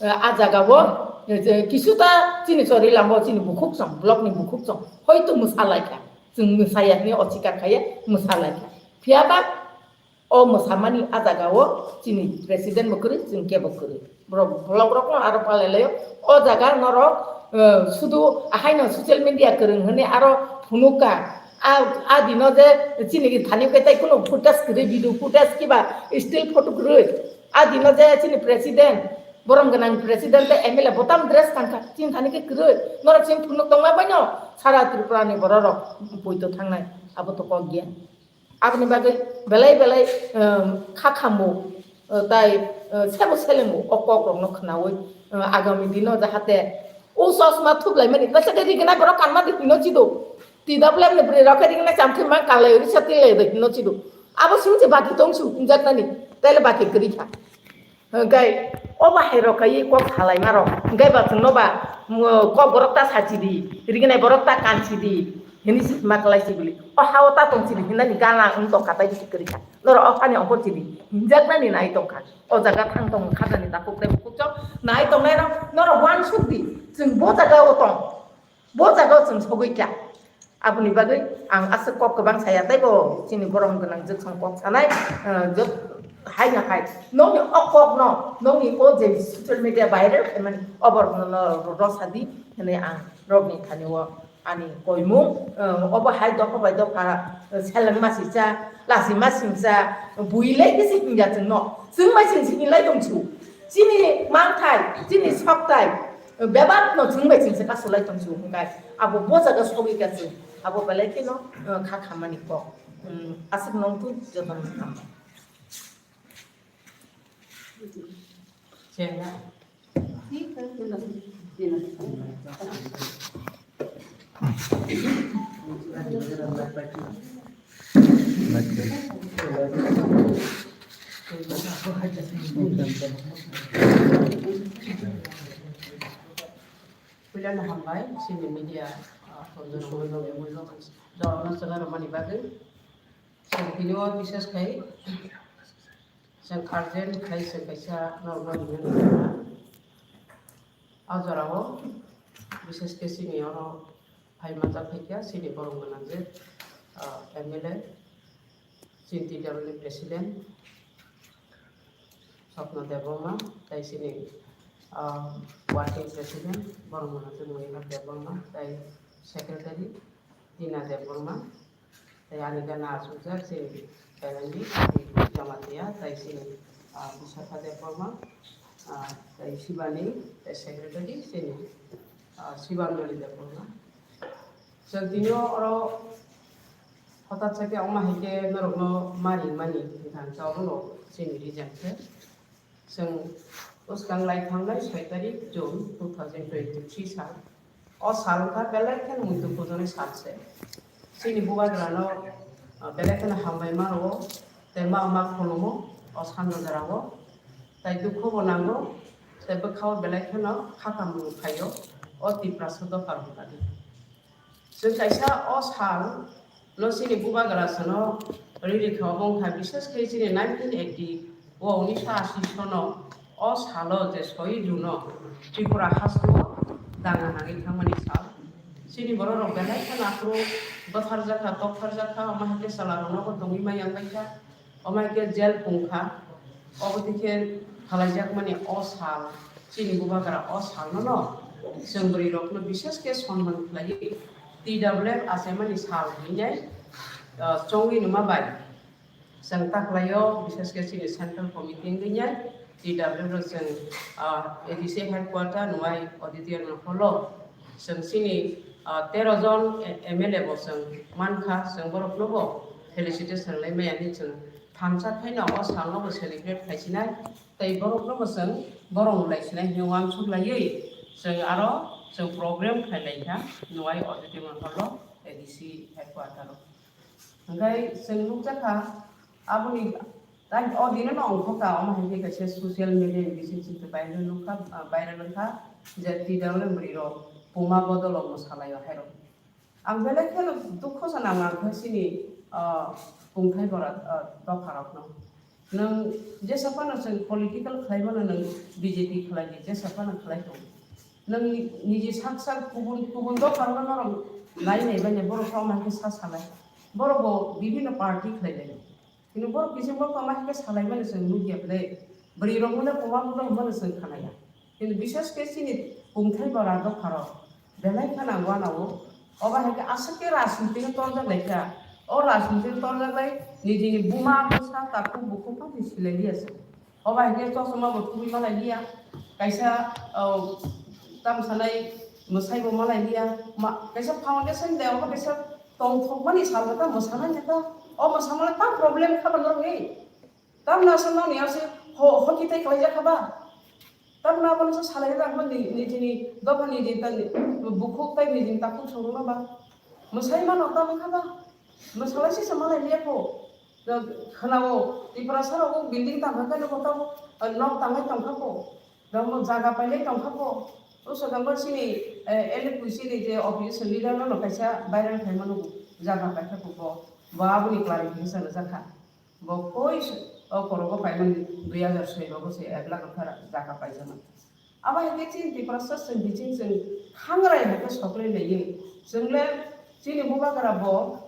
eh, a jaga o, eh, je kisuta chini chori lambo chini bukhuk chong, block ni bukhuk chong, hoito mwsa laikha, chwng mwsaya hinwi osikar khaiya mwsa laikha. Phiya ba o mwsamani a jaga o chini president bo kwrwi, chwng kebo kwrwi. Borok block rok no aro palai laio. O jaga norok, eh, sudu ahaino social media kwrwng hwnwi aro phunukha. A, a dino je chini thani khe tai kuno footage kwrwi, video footage kiba still photo kwrwi. A dino je chini president, borom gwnang president tei M L A botam dress tangkha. Chini thani khe kwrwi. Norok chini phunuk tongma baino sara Tripura ni borok rok poito thangnai. Abo to kok ya. Aboni bagwi belai belai, um, kha khambo, uh, tai, uh, sebo selengo o kok rokno khnaui, uh, agami dino jahate o chosma thup laimani kaisa khe rigna borok kanma di hino chido. T W F ni bwrwi rok khe rigna chamthwi ma kanlai risa tilai do hino chido. Abo simi je baki tong su hwnjaknani, taile baki kwrwi kha. Hwnkhe o bahai rok kai kok salaima rok, hwnkhe ba chwngno ba, mm, kok borok ta sachidi, rignai borok ta kansidi, hini si ma kalai si bili. O ha o ta tong sidi hinani gana wng tong kha tai bisi kwrwi kha. Norok o hani ongkor sidi hinjaknani nai tong kha. O jaga thang tong kha nani takhuk tei bukhuk chok nai tong nai rok norok uansuk di. Chwng bo jaga o tong. Bo jaga o chwng sogwi kha. Aboni bagwi ang aswk kok kwbang saya, tei bo chini borom gwnang jwk song kok sanai, eh, jwk hai na hai. Nokni o kok no, nokni o je social media viral khaimani, o borok no, no rosadi hwnwi ang rokni thani o ani koimung, eh, obo hai dopha bai dopha, eh, seleng ma singcha, lasi ma singcha, bui lai khe se hingya chwng no. Chwng bai chwng se hinlai tong chu. Chini mangthai, chini soktai, bebak no chwng bai chwng se kasulai tong chu hwnkai. Abo bo jaga sogwi ka chwng. Abo belai kheno, eh, kha khammani kok. Hmm, aswk nong tu jotono hambai. Chengna. Puilano hambai chini media, ah, jorokno chwng rwmani bagwi. Chwng tini o bises khai chwng urgent khai chwng kaisa norokno ringna nangkha. O jorao bises khe chini oro phai manjak phaikha chini borok gwnang je, ah, M L A, chini T W President Swapna Debbarma, tei chini, ah, working president borok gwnang je Mohila Debbarma, tei secretary Tina Debbarma, tei ani gana asukjak chini L N D, Jamatia, tei chini, ah, Bisakha Debbarma, ah, tei Shivani, tei secretary chini, ah, Shivandoli Debbarma. Chwng tini o oro hothat sakhe wngma hai khe norokno ma ringmani hwnkha hwnkhe obono chini reason khe. Chwng bwskang lai thangnai soi tarik June two thousand twenty-three sal. O sal wngkha belai kheno muitu kujonai sal se. Chini bubagrano, ah, belai kheno hambai ma rwo, tei ma ma khulumo o sal no jora o. Tai dukho bo nango, tei bwkha o belai kheno kha kamung phaio o Tiprasa dopha rok thani. Chwng kaisa o sal no chini bubagra sano riri kha, obo wngkha bises khe chini nineteen eighty o unisho ashi sono o salo je sohid rwno Tripura haste o danga nangwi thangmani sal. Chini borok rok belai kheno aphuru bwtharjakha, toktharjakha, omo hai khe chwla rok nogo tongwi ma yang baikha. Omo hai khe jail pungkha, obo twi khe khalaijakmani o sal, chini bubagra o salno no chwng bwrwi rokno bises khe sonman khlaiwi T W F achaimani sal hinwi, ah, chongwi numa bai chwng ta khlaio, bises khe chini central committee wngwi T W F rok chwng, ah, A D C headquarter Nwai auditorium hall o chwng chini, ah, tero jon M L A bo chwng mankha, chwng borokno bo felicitation lai maya hinwi chwng thansa khaino o salno bo celebrate khaisinai, tei borokno bo chwng borok laisinai hinwi uansuk laiwi chwng aro chwng program khlai laikha Nwai auditorium hall o A D C headquarter o. Hwnkhe chwng nukjakha aboni tai o dino no ongkhorkha, omo hai khe kaisa social media ni bising sing khe viral nukha, ah, viral wngkha je T W F bwrwi rok puma bodol o mwsalaio hai rok. Ang belai kheno dukho sana ang khe chini, ah, pungthai bora, ah, dopha rokno. Nwng jesa phano chwng political khlai mano, nwng B J P khlai di, jesa phano khlai tong. Nwng niji sak sak kubun kubun dopha rokno norok nai nai bai borok rok ma khe sa salai. Borok bo bibhinno party khlai bai. Kintu borok bising borok ma khe salai mano chwng nukya ble. Bwrwi rok mano puma mano hwnmano chwng khanaya. Kintu bises khe chini pungthai bora dopha rok belai kheno ang uanao. Obo hai khe aswk khe rajniti no torjak lai kha. O rajniti no torjak lai nijini buma bwsa takhuk bukhuk pha twi silai liya se. Obo hai khe chosma bo tubui ma lai liya. Kaisa, o, tamo sanai mwsai bo ma lai liya. Ma, kaisa foundation de obo kaisa tongthokmani sal khe ta mwsanai khe ta. O mwsamani ta problem kha ba norok ni. Tamni aswk nokni aswk ho-, hoki tei khlaijak kha ba? Tamni abono se salai rwkha ni, nijini dopha nijini ta, bukhuk tei nijini takhuk songwno ba? Mwsai mano tamo kha ba? Mwsalai se se malai liya kho. Khwnao Tiprasa rogo building tangkha khe nokho tamo, nok tangwi tongkha kho. Tamo jaga pailai tongkha kho. O sodambo sini, eh, L F P C ni je opposition leader no kaisa viral khaima nugo. Jaga paikha kho bo. Bo aboni clarification rwjakha. Bo koi se, o korogo paimani dui hajar soi rogo se ek lakh wngkha jaga paijama. Abo hai khe chini Tiprasa chwng biching chwng thangrai hai khe soklai laiwi. Chwng le chini bubagra bo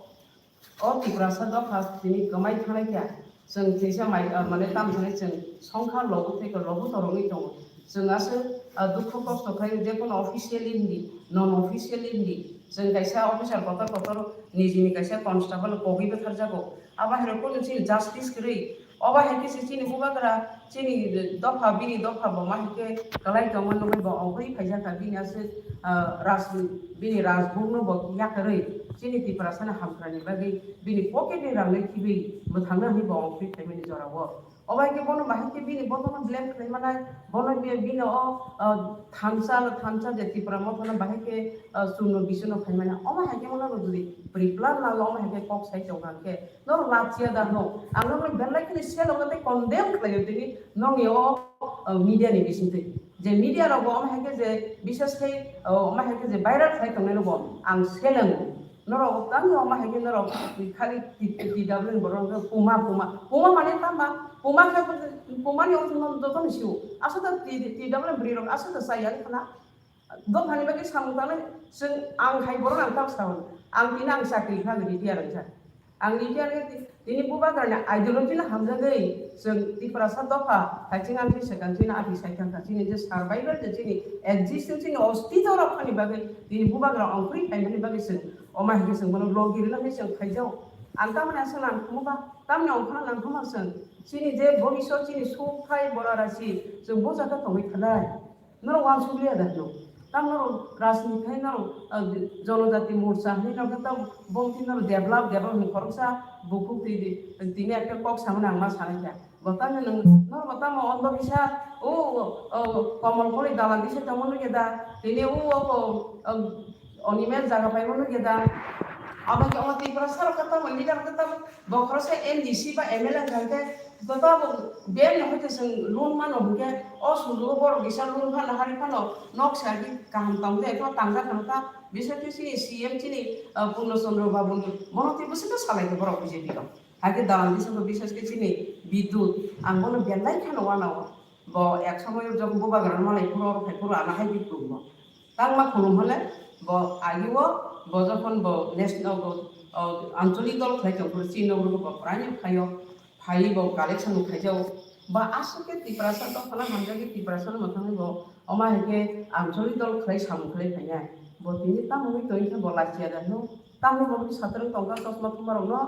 o Tiprasa dopha tini kwmai thanai kha. Chwng thwisa mai, ah, mane tamo sanai chwng songkha lobu thai kha, lobu torogwi tongo. Chwng aswk, ah, dukhu kosto khai je kono officially hindi, non officially hindi. Chwng kaisa officer kotor kotor nijini kaisa constable kogwi bwtharjago. Abo hai rok kunu chini justice kwrwi. Obo hai khe se chini bubagra, chini dopha, bini dopha bo ma hai khe kwlai tongma nugwi bo ongkhorwi phaijak kha. Bini aswk, ah, raj-, bini rajbuk no bo yakarwi Chini Tiprasani hamkrai ni bagwi bini pocket ni rang le khibi mwthangna hwnwi bo ongkhorwi phaimani jorao. Obo hai khe bono bahai khe bini bono blame khlai manai, bono bi-, bini o, ah, thansa, thansa je Tipra Motha no bahai khe, ah, chwngno bisono khai mani. Omo hai khe bono rw jodi pre-plan nango, omo hai khe kok sai tong kha khe. Norok lachiya da no? Ang norok belai kheno selo tei condemn khlaio tini nongni o, o, media ni bisingtwi. Je media rok bo omo hai khe je bishes khai, o, omo hai khe je viral khlai tongnai rok bo ang selengo. Norok tangwi omo hai khe norok khali T W ni borok wngkha puma, puma. Puma mane tama? Puma khe puma ni o joto ni sio. Aswk da T W ni bwrwi rok aswk da chaya khna. Dophani bagwi samung tangnai, chwng, ang hai borok ang tak sao, ang tini ang chakri kha retire wngjak. Ang retire khe ti-, tini bubagrani ideology no hamjagwi chwng Tiprasa dopha hai chwng ang twi swkang chini ati sai thangkha, chini je survival je chini existence chini ostitw rok phani bagwi tini bubagra ongkhorwi phaimani bagwi chwng omo hai khe chwng bono logi rwna hinwi chwng khaijao. Ang tamoni aswk nangkukma ba, tamni ongkhorna nangkukma chwng chini je bobisot chini suk phai bora rasi chwng bo jaga tongwi thanai. Norok uansuk liya da hino. Tam norok rajniti hai norok, ah, Jonojati Morcha hinwi norok tam bongti norok develop, develop hinwi khoroksa bukhuk twi di, tini ekta kok samani ang ma sanai kha. Bo tamni nwng, norok bo tamo ondo kisa, o, o, Komol Koli dalan kisa tongmo nukya da. Tini o, o, o, Onimer jaga paimo nukya da. Abo khe omo Tiprasa rok khe tamo leader khe tamo bo khoroksa M D C ba M L A wngkha khe, bo tamo bank no hwnkhe chwng loan mano hwnkhe o sujugo borok kisa loan phano hari phano nok se agi kaham tong de, ekla tangja khano ta, bisai khe chini C M chini, ah, Purno Chandra Babu ni bono tei bwswk khe salai khe borok B J P rok. Hai khe dalan bisingo bisai khe chini Bidut, ang bono belai kheno uanao. Bo ek somoyo jokon bubagra no malai phuru oro phai phuru ano hai bikung bo. Tangma khulum hole bo agi o, bo jokhon bo national bo, o, ancholik dol khlai tong phuru chini nokrogo bo prai no phaio, phaiwi bo collection khaijao. Ba aswk khe Tiprasa dophano hamjagwi Tiprasa no mwthangwi bo omo hai khe ancholik dol khlai samung khlai phainai. Bo tini tamo wngwi tongwi khe bo lachiya da hino. Tamni bo wngwi satrwng tongkha chosma thumarokno.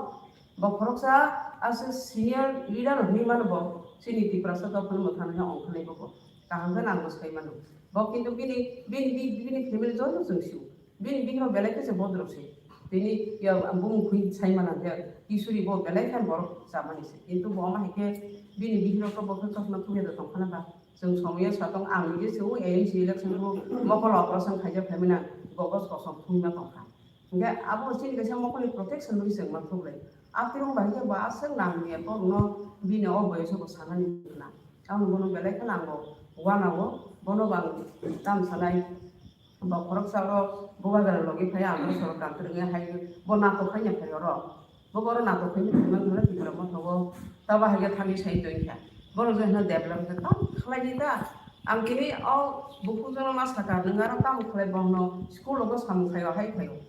Bo khoroksa aswk senior leader hinwi mano bo chini Tiprasa dophano mwthangwi ongkholai bo bo. Kaham khe nang bo sai mano. Bo kintu bini, bini, bini, bini family joto chwng sio. Bini bihik rok belai khe se bodrok se. Tini ya bumung khwi sai mana je Kisuri bo belai khe borok chamani se. Kintu bo omo hai khe bini bihik rok bo khe chosma thuya da tong khana ba. Chwng somoya satong ang je se o A M C election bo mokol operation khaijak khaimina gogos kosom thungma tong kha. Hingke abo chini kaisa mokol ni protection rwi chwng ma thuklai. Atirong bai khe bo aswk nang ya borok no bini o boyoso bo sanani na. Ang bono belai kheno ang bo uanao, bono bo ang tam sanai, bo khoroksa o bubagra logi phai ang bono sorok kantor wngya hai bo natok khaina phai oro. Bo boro natok khaina phai mang mano Tipra Motha o, tabo hai khe thani sai tong kha. Bono je hino develop khe tam khlai di ta. Ang tini o bukhuk jono ma sakha, nwng aro tamo khlai bono school o bo samung khai o hai khai o.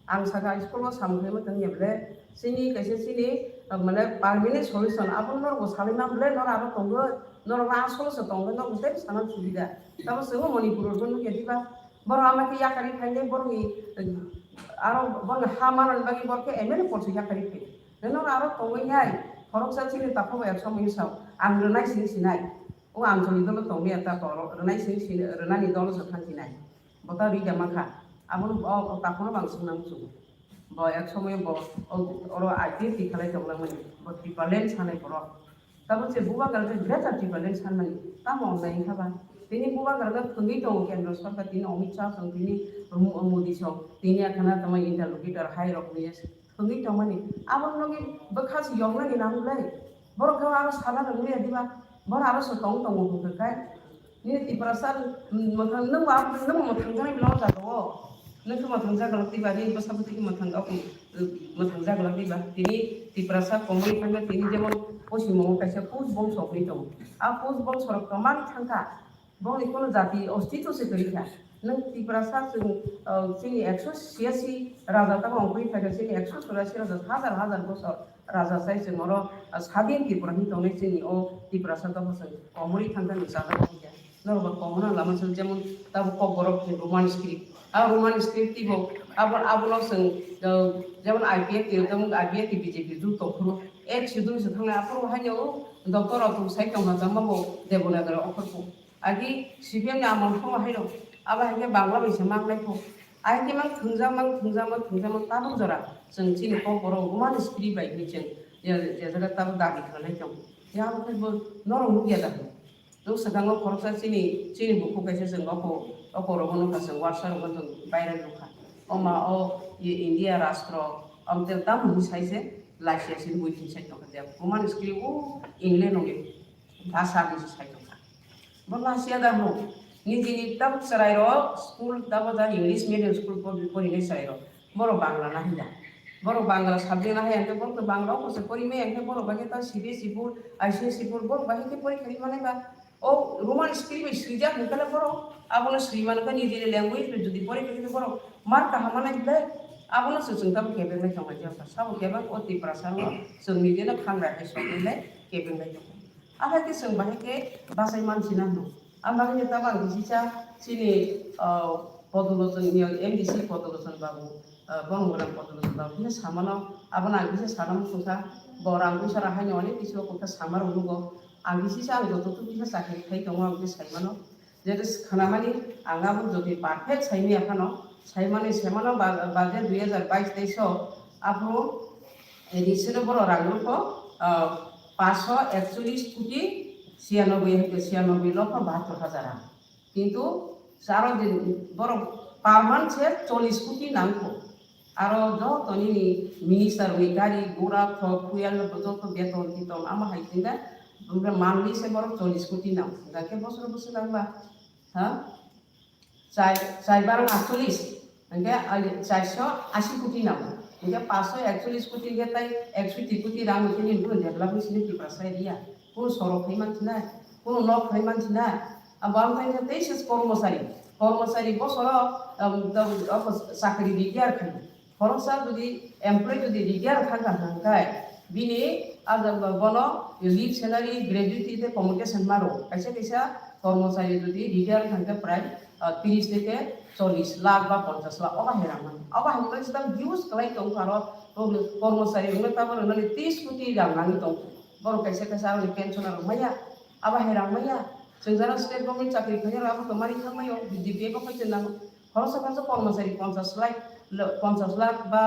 Ang saka school o samung khaima tong ya ble, chini kaisa chini, uh, mane permanent solution, abo norok bo salai ma ble, norok aro tongo, norok asolo se tongo, norok tei sana subida. Tamo chwng Manipur o nukya diba, borok ama khe yakari phainai, borok ni, uh, aro borok ni ha manani bagwi borok khe M L A post yakari phai. Norok aro tongwi nai, khoroksa chini takhuk bai ek somoi sao, ang rwnai sini sinai. O ang choli dolo tongwi ta borok rwnai sini sini, rwnani dolo se thang sinai. Bo ta rida mankha. Abono bo, o takhorno bang swngnang muchungo. Bo ek somoyo bo, o, oro I P F ni khalai tongna mani. Bo Tipraland sanai borok. Tamo se bubagra khe greater Tipraland sanmani. Tamo wngnai wngkha ba? Tini bubagra khe thwngwi tongo Kendra Sarkar, tini Amit Shah song, tini Mo-, Modi song, tini akhana tamo interlocutor hai rok ni thwngwi tongmani. Aboni logi bwkha se yoknani nang ble. Borok khe aro sana rwngya diba? Borok aro se tong tongo hwnkhe kai. Nini Tiprasa, mm, mwthang, nwng bo, nwng bo mwthang jaknai bwla o jaga o. Nwng khe mwthang jaglak diba, nini bwsa bwtwi khe mwthang, mwthang jaglak diba. Tini Tiprasa komui thangkhe tini jemon poschim bongo kaisa Kuch bongso wngwi tongo. A Kuch bongso rok kwmani thangkha. Bongni kono jati ostitw se kwrwi kha. Nwng Tiprasa chwng, ah, chini ekso chhiyasi raja tamo wngwi phaikha, chini ekso chhorasi raja hajar hajar bosor raja chai chwng oro, ah, sadin Tripura hin tongnai chini o Tiprasa dopha chwng komorwi thangkha nwng chajak kha. Norok bo komorna lama chwng jemon tabo Kokborok Roman script. A Roman script tibo abo, abono chwng, ah, jemon I P F T, jemon I P F T B J P juto phuru ek sidul se thangnai aphuru haino doctor rok sai tongma tongma bo Devanagari okhorbo. Agi C P M ni amol khe haino, abo hai khe Bangla bai se manglai kho. Ai khe mang thwngjak, mang thwngjak, mang thwngjak, mang tabuk jora chwng chini kokborok Roman script bai hinwi chwng je, je jaga tabuk dabi khlainai tongo. Yang khe bo norok nukya da? Nwng swkango khoroksa chini, chini bukhuk kaisa chwng oko, oko rogo nukha chwng, warsa rogo chwng viral nukha. O ma o India rastro, amte tam hinwi sai se lasia sini bui thin sai tongkha. Roman script o England nungni bhasha hinwi sai tongkha. Bo lasia da hwno. Nijini tabuk chwrairok school tabuk da English medium school pori-, porinai chwrairok. Borok Bangla nahi da. Borok Bangla subject nahi, ang khe borok Bangla o kose porimai, ang khe borok bai khe ta C B S E board, I C S E board, borok bai khe porikha ri manai ba. O Roman script bai swijak hwnkhe le borok abono swi mano khe nijini language bai jodi porikha khe borok mar kaham manai ble. Abono se chwng tabuk kebeng nai tonglai jak kha. Sabo kebeng o Tiprasa no chwng nijino khangra hai soknai le kebeng nai tongkha. Aphai khe chwng bahai khe bachai mansi na hwno. Ang bagwi khe tabang khe sisa chini, ah, Podolo chwng ni M D C Podolo chwng babu, ah, Bongorang Podolo chwng babu khe samano, abono ang kisa sana muchungkha. Bo rang puisa rang haino onek kisa kok khe sama rok nugo. Ang khe sisa ang joto twi kisa chakri khai tongo, ang khe sai mano. Jete khanamani ang abo jodi perfect saimaya phano, saimani semano ba-, budget dui hajar bais teis o aphuru edisino borok rang rwkho, ah, paanch sho ekchollish koti siyanoboi, siyanoboi lokho bahattor hajar rang. Kintu aro din borok per month se chollish koti nangkho. Aro joto nini minister ni gari gura thok phuya joto beton titon amo hai tinda, omo khe monthly se borok chollish koti nang. Hingkhe bosor bosor nangba, ha? Char, char barang aatchollish, hingkhe ali charsho ashi koti nang. Hingkhe paanchsho ekchollish koti hingkhe tai ekshoti koti rang hingkhe nini develop ni sini Tiprasa area. Kunu sorok khai mansinai, kunu nok khai mansinai. Abo ang khai tei se kormosari, kormosari bosoro, um, um, chakri retire khai. Khoroksa jodi employee jodi retire thangkha hwnkhe, bini ah bono leave salary, gratuity tei commutation maro. Kaisa kaisa kormosari jodi retire thangkhe prai, ah, tris theke chollish lakh ba ponchash lakh obo hai rang mano. Obo hai khe se tam use khlai tongkha aro kormosari rokno tabuk rwnani tris koti rang nangwi tongkha. Borok kaisa kaisa aroni pensioner rok maya, abo hai rang maya. Chwng jara state government chakri khainai rok abo tongmani thangmai o, B J P bo khai chwng nango. Khoroksa khoroksa kormosari ponchash lakh, ponchash lakh ba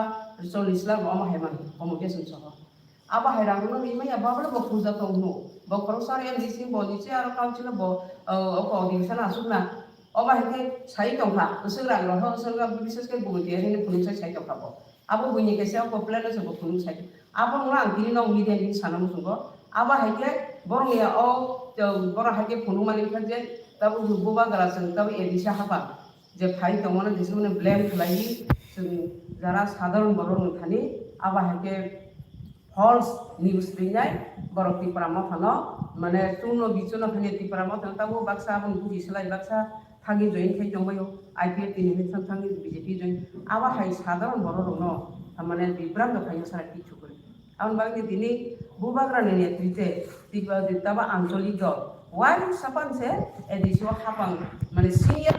chollish lakh omo hai mano, commutation soho. Abo hai rang no rimai ya, bo bo puja tong hwno. Bo khoroksa aro M D C bo ni se aro council bo, o, o, division asuk na. Obo hai khe sai tongkha, bwswk rang rok, bwswk rang, bises khe bumui twi phunuk sai sai tongkha bo. Abo buini kaisa complain se bo phunuk sai. Abo no ang tini no media ni sana muchungo. Abo hai khe borok ni o, borok hai khe phunuk mani kha je tabuk bubagra chwng tabuk A D C hapang je phai tongmani jesa mani blame khlai chwng jara sadharon borok ni thani abo hai khe false news rinai borok Tipra Motha no mane chwngno bichuno thani Tipra Motha no tabuk baksa aboni buji slai baksa thangwi join khai tongbaio, I P F T ni hinwi thang thangwi B J P join. Abo hai sadharon borok rokno, mane, bibranto khaina sara kichu kwrwi. Aboni bagwi tini bubagrani netrite twibo tabo ancholik dol wari sapan se A D C o hapang, mane, senior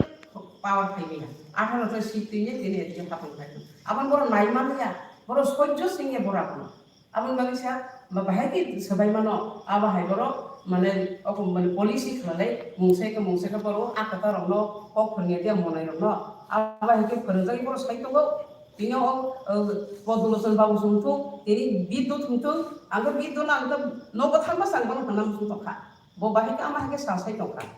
power phaimaya. Atharo ta seat twi tini A D C o hapang phai. Aboni borok nai manliya, borok soijo singya borok abono. Aboni bagwi sa, ba bahai khe swbai mano, abo hai borok, mane, oko, mane, policy khlai lai, mungsa khe, mungsa khe borok a kwtal rokno kok phwrwngya dia monai rokno, abo hai khe phwrwngjak borok sai tongo. Tini o, o, Podolochon babu song thung, tini Bidyut hwn thung, ang khe Bidyut no ang khe nogo thangma chang bono hwnna muchung tongkha. Bo bahai khe ama hai khe sa sai tongkha.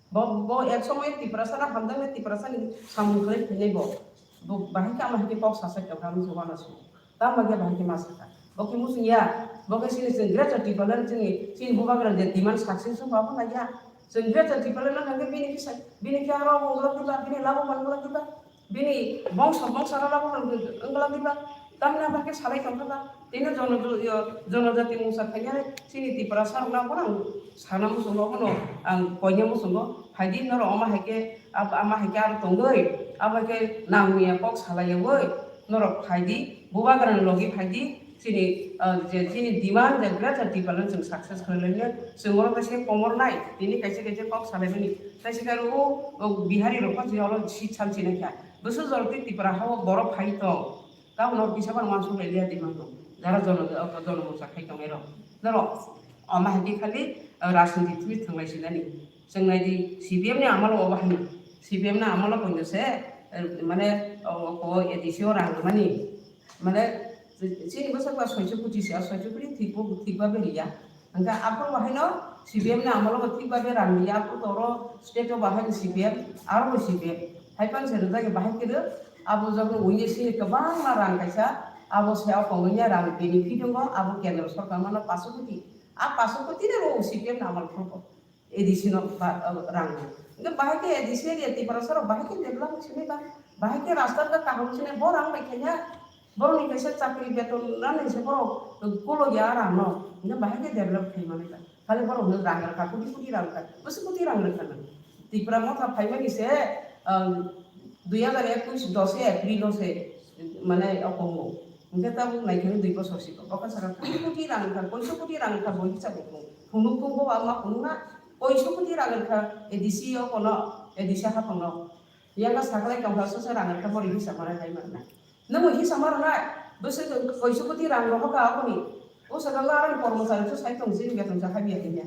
Bo, bo ek somoy Tiprasa na hamjaknai, Tiprasa ni samung khlai phainai bo. Bo bahai khe ama hai khe kok sa sai tongkha, muchung uanasu. Tamo khe bahai khe ma sakha. Bo khe muchung ya, bo khe chini chwng Greater Tipraland chini, chini bubagra je demand success wngkha, abo nai ya. Chwng Greater Tipraland no hwnkhe bini kisa, bini khe aro wngwlak diba, bini labo manwlak diba. Bini bongso bongso rwla bo wngwlak diba, tamni abo khe salai tongkha ba. Tini jono-, yo, jonojati mungsa khainai chini Tiprasa rokno abono ang sana muchungo, abono ang koina muchungo. Phaidi norok omo hai khe, ab-, ama hai khe aro tongwi, abo hai khe nangmaya kok salaiyawi norok phaidi, bubagrani logi phaidi. Chini, ah, je chini demand je Greater Tipraland chwng success khlai lainai, chwng oro kaisa komor nai, tini kaisa kaisa kok salaimani, kaisa khe aro o, o Bihari rok pha oro seat salsi nai kha. Bwswk jora tei Tipra ha o borok phai tong, tabukno kisa phano uansuk lai liya demand tong, jara jono, jono mungsa khai tong ero. Norok omo hai khe khali, ah, rajniti thwi thwng lai sinani. Chwng nai di C P M ni amalo obo hai, C P M ni amalo koino se, eh, mane, O, o, A D C o rang rwmani. Mane, chini bwsakla soicho koti se, soicho koti thikbo, thikba beriya. Hingke aphuru bo haino C P M ni amolo bo thikba be rang riya, aphuru to oro state o bo haino C P M, aro bo C P M. Hai pan se rijak bahai khe rw, abo jagao uya sini kwbangma rang kaisa, abo se o kongwi ya rang benefit wngo, abo kendro sorkar mano paso koti. A paso koti ni bo C P M ni amol phuru bo. A D C no ba, uh, rang. Hingke bahai khe A D C area Tiprasa rok bahai khe develop sinai ba. Bahai khe rasta ga kaham sinai bo rang bai khe ya. Borok ni kaisa chakri beton rang ni se borok kulo ya rang no. Hingke bahai khe develop khai manai ba. Khali borok no rang rwkha, koti koti rang rwkha. Bwswk koti rang rwkha no. Tipra motha phaimani se, uh, dui hazar ekush dos April o se, mane, okongo. Hingke tabuk naikheno dui bosor siko. Bokha saka koti koti rang wngkha, koiso koti rang wngkha, bo hisab wngkha. Phunuk tong bo ama phunuk na, koiso koti rang wngkha, A D C o kono, A D C haphangno. Yanga saklai tongkha, sosa rang wngkha, bori hisab mara hai mara na. Nwng hisab mara na, bwswk koiso koti rang rohorkha aboni. O saka la arang kormochari so sai tong, jini beton sa habiya hinya.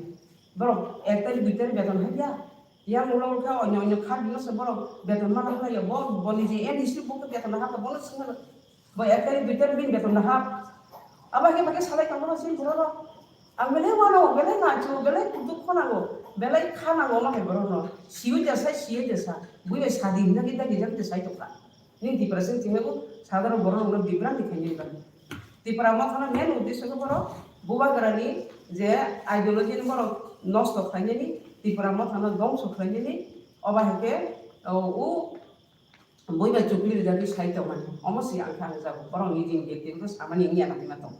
Borok ek tarikh, dui tarikh beton habiya. Yang ulo khe onyo onyo kha bino se borok beton mana hlaiya. Bo, bo ni je N D C bo khe beton na hapla, bono swngmano. Bo ek tarikh, dui tarikh bini beton na hap. Abo khe ba khe salai tongma sin borok. Ang belai wano, belai nacho, belai kutuk khonango, belai khanango ma hai borok no. Siyo jasa, siyo jasa. Bui bai sadi hinna kita gejak te sai tokha. Nini Tiprasa ni thengwi bo sadharok borok rokno bibranti khainai ba. Tipra mothano main uddesho khe borok bubagrani je ideology ni borok nosto khlainani Tipra mothano dongso khlainani oba hai khe o, o bui bai chukli rijagwi sai tongmani omo se ang khe ang jago borok nini nini samani wngya nangma tong.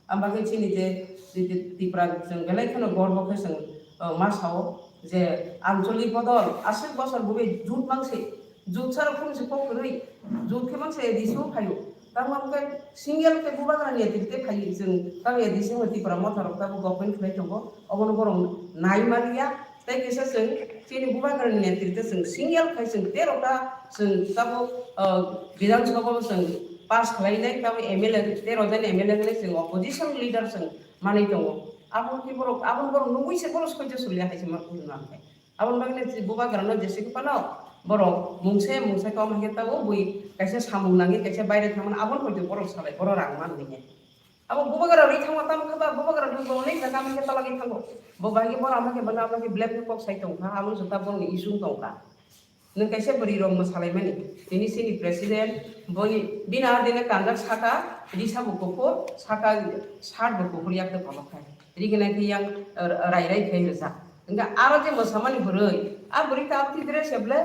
Ang bagwi chini je, je, je Tipra chwng belai kheno gorbo khe chwng, uh, ma sao je anchalik bodol aswk bosor bwbwi jut mang se, jut saro phung se kok kwrwi, jut khe mang se A D C o phaio. Tamo khe single khe bubagra ni A D C te phaio chwng, tamo A D C o Tipra motha rok tamo government khlai tongo, obono borok nai maliya. Tei kisa chwng chini bubagrani netrite chwng single khai chwng tero ta chwng tabuk, ah, Bidhan Sabha o chwng pass khlainai, tabuk M L A tero jani M L A wngnai chwng opposition leader chwng manwi tongo. Abo khe borok, abo borok nugui se borok soijo sulia hai se ma nang khai. Aboni bagwi chini bubagrano jese khe phano borok mungsa mungsa kok hai khe tabuk bui kaisa samung nangwi kaisa baire thangmani aboni poito borok salai borok rang manwi. Abo bubagra rwi thangma tamo khe ba bubagra rwi bo onek jaga amai khe tolagwi thango. Bo bai khe bora amai khe bana amai khe black khe kok sai tongkha, amo jota boni isung tongkha. Nwng kaisa bwrwi rok mwsalaimani. Tini chini president boni bini adine kanjak saka risa bo kuphur, saka shirt bo kuphur yak tei kolok khai. Riginai khe yang, eh, rai rai khai rijak. Hingkhe aro je mwsamani bwrwi, a bwrwi khe aboni dress heble,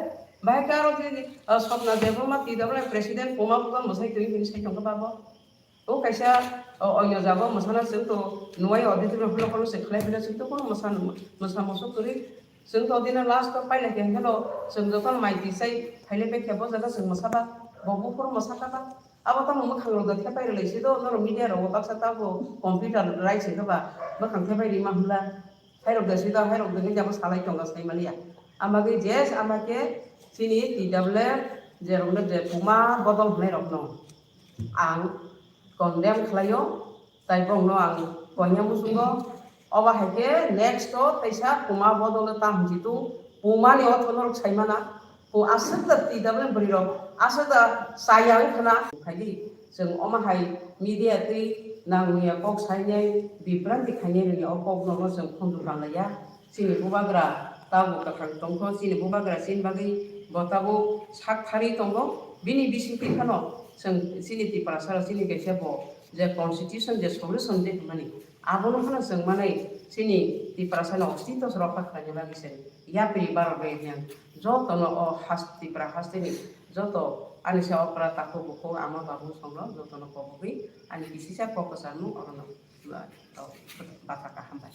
bahai khe aro je, eh, Swapna Debbarma T W F president Puma Buga mwsai twi hwnwi sai tongkha babo. O kaisa, o, oino jaga o mwsana chwng to nuwai auditorium hwnwi khoroksa khlai phila chwng to kono mwsa, mwsa musu kwrwi chwng to dina last o pailai khe hwnkhe no chwng joto mai tisai phailai pai khe bo jaga chwng mwsa ba bo buphuru mwsa kha ba abo tamo mwkhang rok da thepai rwlai se do norok media rok o baksa tamo computer rai se khe ba mwkhang thepai rima hwnla. Hairok da sida, hairok da hwnwi abo salai tongo, sai maliya. Ama khe je, ama khe chini T W F, je rok no je Puma bodol hwnwi rok no ang condemn khlaio, tai bong no ang konya muchungo. Obo hai khe next o teisa Puma bodol ta hwnji tu Puma ni otho norok sai mana. O aswk da T W F bwrwi rok, aswk da chaya wng khna. Phaidi, chwng omo hai media twi nangya kok sainai, bibranti khainai rwngya o kok nono chwng khunju tanglaiya. Chini bubagra tabuk kwthang tongkho, chini bubagra chini bagwi bo tabuk sak thari tongo. Bini bisingtwi phano chwng chini Tiprasa rok chini kaisa bo je constitution je solution je hwnmani, abono phano chwng manai chini Tiprasa no ostitw rokha khlaina bagwi se yapri baro bai yang jotono o has-, Tipra hasteni joto ani se okra takhuk bukhuk ama babu songno jotono kobogwi ani kisisa kok kwcharmung orono, uh, bata kaham bai.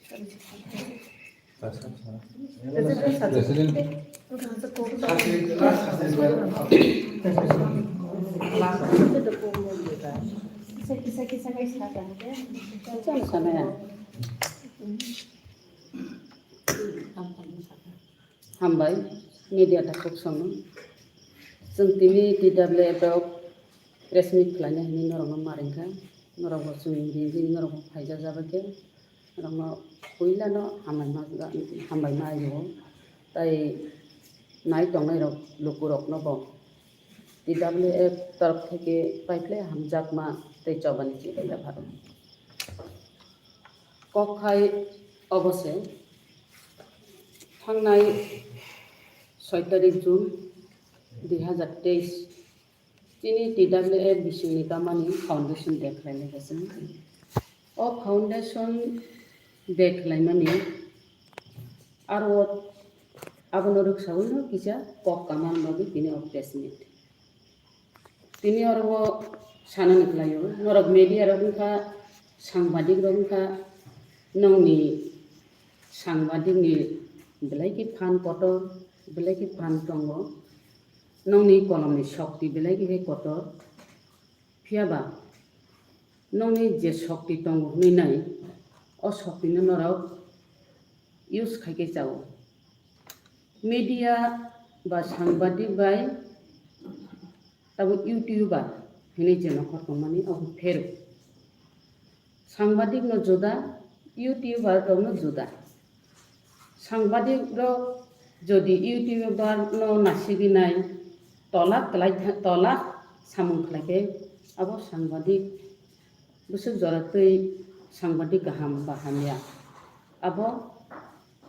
President. Hambai, media takhuk songno. Chwng tini T W F rok press meet khlaina hwnwi norokno ma ringkha. Norokbo chwng ringwi norokbo phaijak jabakhe. Norokno puilano hambai ma, hambai ma aio. Tai nai tongnai rok lukurokno bo T W F torok theke paiphlai hamjakma tei chobani chini yapharo. Kok hai obo se thangnai soi tarik June dui hazar teis chini T W F bisingni tamani foundation day khlainai kaisa. O foundation day khlaimani aro abono rwksaui no kisa kok kamani bagwi tini o press meet. Tini oro o sanani khlaio, norok media rok wngkha, sangbadik rok wngkha, nongni sangbadik ni belai khe phan kotor, belai khe phan tongo, nongni kolomni shokti belai khe kotor, phiyaba nongni je shokti tongo hwnwi nai, o shokti no norok use khai khe chao. Media ba sangbadik bai tabo YouTuber hinwi je nokhor tongmani obo pherw. Sangbadik no juda, YouTuber rok no juda. Sangbadik rok jodi YouTuber no nasigwi nai tola kwlai tha-, tola samung khlai khe abo sangbadik bwswk jora twi sangbadik kaham ba hamya. Abo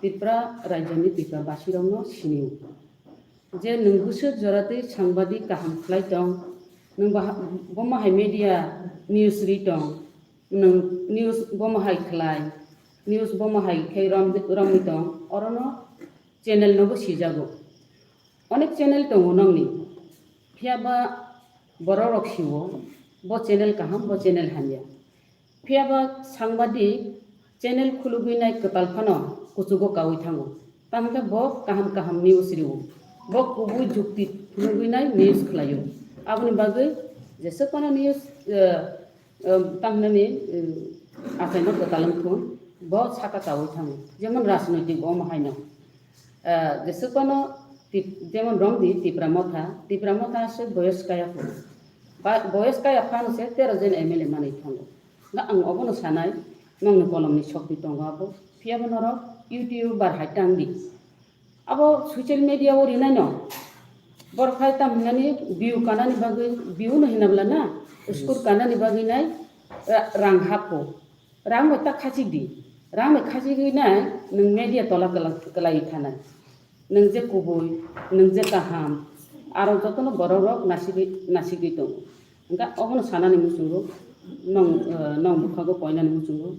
Tripura rajyoni Tripura basirokno sinio. Je nwng bwswk jora twi sangbadik kaham khlai tong, nwng baha-, bomo hai media news ri tong, nwng news bomo hai khlai, news bomo hai khe rom-, romwi tong, orono channel nobo sijago. Onek channel tongo nongni, phiyaba borok rok siwo, bo channel kaham, bo channel hamya. Phiyaba sangbadik channel khulugwi nai kwtal phano kuchugo kaui thango. Tamo khe bo kaham kaham news rio. Bo kubui jukti phunugwi nai news khlaio. Aboni bagwi jeswk phano news, eh, eh, tamhinani, eh, achaima kwtal wngthun, bo saka kaui thango. Jemon rajnoitik omo haino. Ah, jeswk phano Tip-, jemon romdi Tipra Motha, Tipra Motha se boyos kaya phuru. Ba, boyos kaya phano se tero jon M L A manwi thango. Nga ang obono sanai, nongni kolomni shokti tongo abo. Phiyabo norok YouTuber hai tangdi. Abo social media o rinai no. Borok hai tam hinani view kanani bagwi, view no hinabla na, score kanani bagwi nai, ra-, rang hapko. Rang bai ta khachik di. Rang bai khachigwi nai nwng media tola kwla-, kwlaiwi thanai. Nwng je kubui, nwng je kaham, aro jotono borok rok nasigwi, nasigwi tongo. Hwnkha obono sanani muchungo, nong, eh, nong bwkhago koinani muchungo.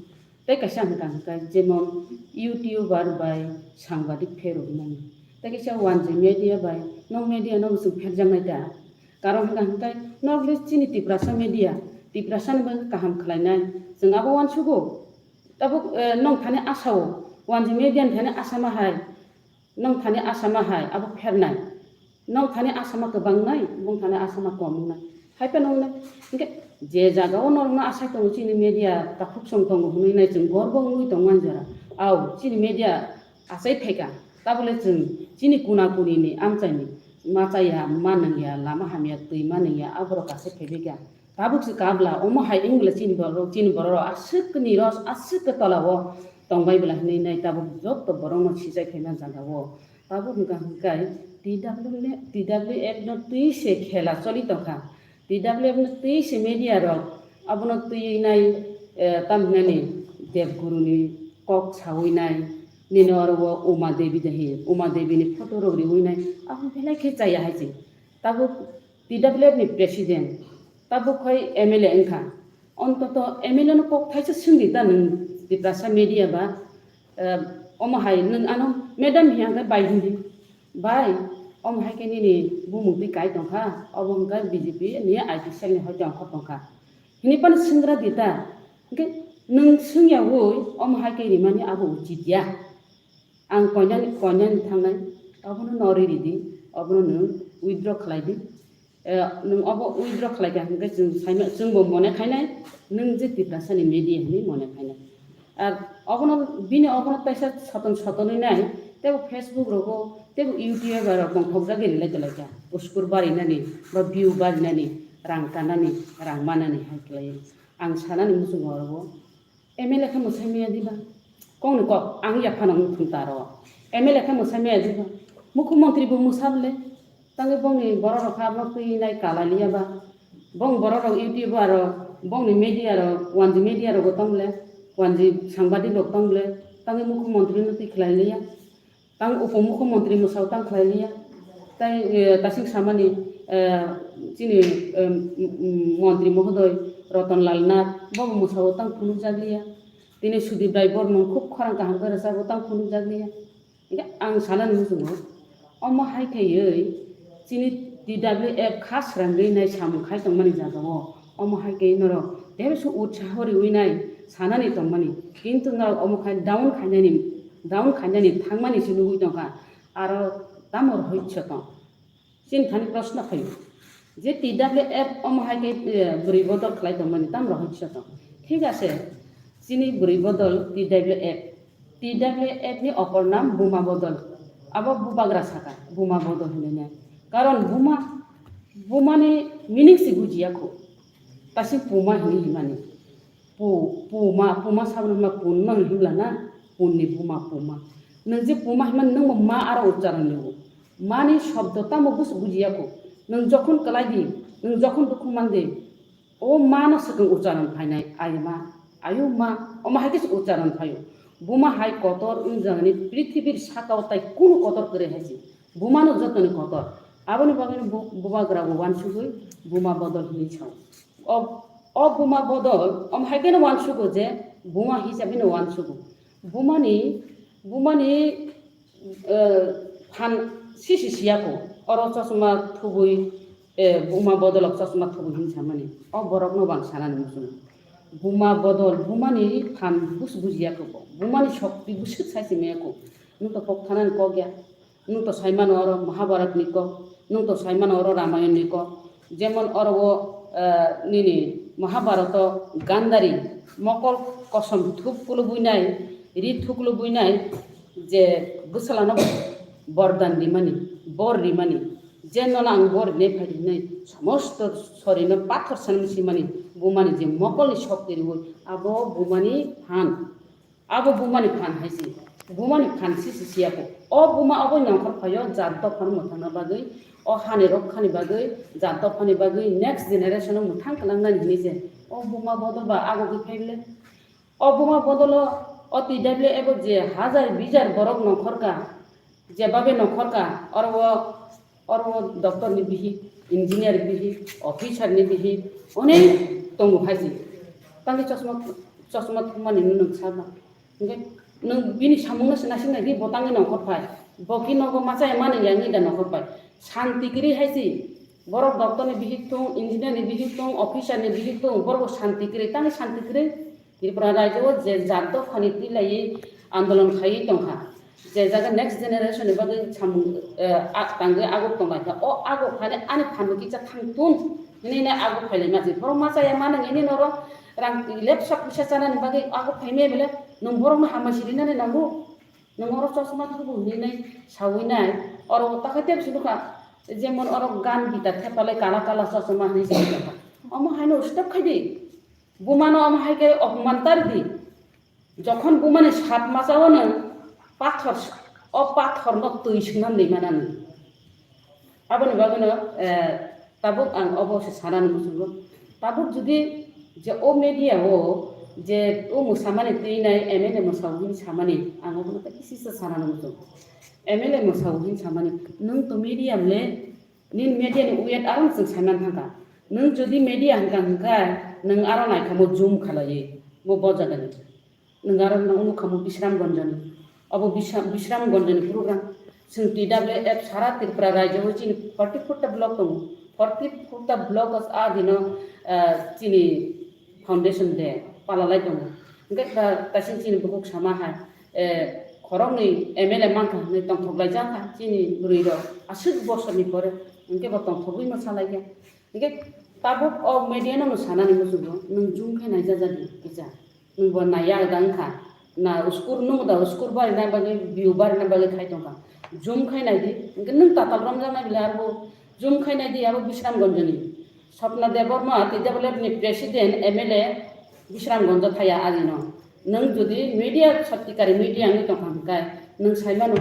Tei kaisa hwnkha hwnkha jemon YouTuber bai sangbadik pherwi mani. Tei kaisa wanjwi media bai nong media no chwng pherjaknai da. Karon hwnkha hwnkhe norok le chini Tiprasa media, Tiprasa ni bagwi kaham khlainai. Chwng abo uansugo. Tabuk, eh, nong thani asao, wanjwi media ni thani asama hai, nong thani asama hai, abo phernai. Nong thani asama kwbang nai, bung thani asama kom wngnai. Hai phano wngnai. Hwnkhe je jaga o norok no asai tongo chini media takhuk song tongo hwnwi nai chwng gorbo wngwi tongmani jora. Au, chini media achai phaikha. Tabole chwng chini kuna kuni ni amchaini machaya, manwngya, lama hamya, twi manwngya, aborok achai phaibaikha. Tabuk se kabla, omo hai wng bwle chini borok, chini borok rok aswk ni ros, aswk ke tola o tong bai bwla hinwi nai tabuk joto borok no sijai khaima jaga o. Tabuk hwnkha hwnkhe T W F, T W F no twi se khela choli tongkha. T W F no twi se media rok abono twi nai, eh, tam hinani Dev Guru ni kok sawi nai, nini oro o Uma Devi dahi, Uma Devi ni photo rok riwi nai, abo belai khe chaya hai se. Tabuk T W F ni president, tabuk khai M L A wngkha. Ontoto M L A no kok thaisa swngdi ta nwng Tiprasa media ba, eh, omo hai nwng ano madam hiya hwnkhe bai hindi. Bai, omo hai khe nini bumung twi kai tongkha, obo hwnkhe B J P ni I T cell ni hoi tongkha tongkha. Hini phano swnggra di ta. Hwnkhe nwng swngyawi omo hai khe rimani abo uchit ya. Ang koinani, koinani thangnai, abono norwi ridi, abono nwng withdraw khlai di. Eh, nwng obo withdraw khlai kha hwnkhe chwng saima, chwngbo mone khainai, nwng je Tiprasani media hinwi mone khainai. Ar obono, bini obono taisa soton sotonwi nai, teibo Facebook rogo, teibo YouTube rok tongthokjagwi rilai tonglaikha. Uskur barinani, ba view barinani, rang kanani, rang manani hai khlaiwi. Ang sanani muchungo orobo, M L A khe mwsai maya diba? Kokni kok, ang yaphano wng thung ta aro. M L A khe mwsai maya diba? Mukhyamantri bo mwsa bwle, tangwi bongni borok rok kha abno twi nai kalai liya ba. Bong borok rok YouTube aro bongni media rok, wanji media rogo tong bwle, wanji sangbadik rok tong bwle, tangwi mukhyamantri no twi khlai liya. Tang upomukhyamantri mwsao tang khlai liya. Tai, eh, tasing samani, eh, chini, eh, m-, m-, montri mohodoi Ratan Lal Nath, bo mwsao tang phunukjak liya. Tini Sudip Rai Bormon khub khorang kaham khe rwchapbo tang phunukjak liya. Hingkhe ang sanani muchungo, omo hai khaiwi chini T W F kha srangwi nai samung khai tongmani jagao, omo hai khe norok teibo se utsaho riwi nai sanani tongmani, kintu norok omo khai down khainani, down khainani thangmani se nugwi tongkha, aro tamo rohorso tong? Chini thani proshno phaio je T W F omo hai khe, eh, bwrwi bodol khlai tongmani tamo rohorso tong? Thik ase, chini bwrwi bodol T W F, T W F ni opor nam Buma Bodol, abo bubagra saka Buma Bodol hinwi nai. Karon Buma, Buma ni meaning se bujiya kho. Tasing Puma hinwi himani. Pu, Puma, Puma saboni hima Pun no himla na, Pun ni Buma Puma. Nwng je Puma himani nwng bo ma aro ucharon ni o. Ma ni shobdo tamo bus bujiya kho. Nwng jokhon kwlai di, nwng jokhon dukhu man di, o ma no swkang ucharon phainai, ai ma, ayu ma, omo hai khe se ucharon phaio. Buma hai kotor wng jagani prithibir sakao tai kunu kotor kwrwi hai se. Buma no jotoni kotor. Aboni bagwi no bu-, bubagra bo wansugwi Buma Bodol hinwi sao. O, o Buma Bodol, omo hai kheno wansugo je Buma hisabe no wansugo. Bumani, Bumani, eh, phan sisi siyako. Oro chosma thubui, eh, Buma Bodolok chosma thubui hin samani. O borokno bang sanani muchungo. Buma Bodol, Bumani phan bus bujiyako bo. Bumani shokti bwswk sai se meyako. Nwng to kok thanani kok ya. Nwng to saimano oro Mahabharat ni kok, nwng to saimano oro Ramayon ni kok. Jemon oro o, eh, nini Mahabharat o Gandhari mokol kosom thup kulubui nai, ri thuklubui nai, je bwsala no bordan rimani, bor rimani, je nono ang bor rinai phai rinai, somosto sorino pathor sanwi simani, Bumani je mokol ni shokti riwi, abo Bumani phan. Abo Bumani phan hai se. Bumani phan sisi siyako. O Buma obo nongkhor phaio jat dophano mwthangna bagwi, o hani rok khani bagwi, jat dophani bagwi, next generation o mwthang kwlangnani hinwi se. O Buma Bodol ba ago gwi phai le. O Buma Bodolo o T W F o je hajar bijar borok nongkhor ka, jebabe nongkhor ka, oro o Oro o doctor ni bihik, engineer bihik, officer ni bihik, onek tongo hai se. Tangwi chosma, chosma thumani nwng saba. Hingke nwng bini samung no se naising nai di, bo tangwi nongkhor phai. Bo ki nogo machaya mani yang ni da nongkhor phai. Shanti kwrwi hai se. Borok doctor ni bihik thung, engineer ni bihik thung, officer ni bihik thung, borok bo shanti kwrwi, tangwi shanti kwrwi. Tripura rajyo o je jat dophani twi laiwi andolon khaiwi tongkha, je jaga next generation ni bagwi samung, eh, a-, tangwi aguk tonglaikha, o aguk phani ani phanno kisa thang tun hinwi nai aguk phailaima se. Borok machaya mano hinwi norok rang lepsa puisa chanani bagwi aguk phaimaya bele nwng borokno hambai sirinani nango? Nwng oro chosma thubu hinwi nai sawi nai, oro takha tep se nukha, jemon oro gan gita thepalai kala kala chosma hinwi sawi tongkha. Omo haino stop khaidi. Bumano omo hai khe opoman tar di. Jokhon bumani sap masa o nwng pathor, o pathor no twi swnam di manani. Aboni bagwi no, eh, tabuk ang obo se sanani muchungo. Tabuk jodi je o media o je o mwsamani twi nai M L A mwsao hin samani, ang obo no kisa kisa sanani muchungo. M L A mwsao hin samani, nwng to media mle, nini media ni weight aro chwng saiman thangkha. Nwng jodi media hwnkha hwnkhe nwng aro naikha mo zoom khalaiwi mo bo jagani. Nwng aro nwng nukha mo Bisramganjani. Obo Bisra-, Bisramganjani program. Chwng T W F sara Tripura rajyo o chini forty four ta block tongo. Forty four ta block o a dino, ah, chini Foundation Day palalai tongo. Hingke ta-, tasing chini bukhuk sama hai, eh, khoroknwi M L A mankha hinwi tongthok laijak kha chini bwrwi rok aswk bosor ni pore, hingke bo tongthogwi ma salai kha. Hingke tabuk o media no sanani muchungo nwng zoom khe naijajadi kisa, nwng bo naiya da wngkha na uskur nung da uskur bari na bagwi view bari na bagwi khai tongkha zoom khai naidi, hingke nwng tatal romjak nai bile arbo zoom khai naidi abo Bisramganjani. Swapna Debbarma, T W F ni president, M L A, Bisramganj thaya ajino. Nwng jodi media, sottikari media wngwi tongkha hwnkhe, nwng saimano,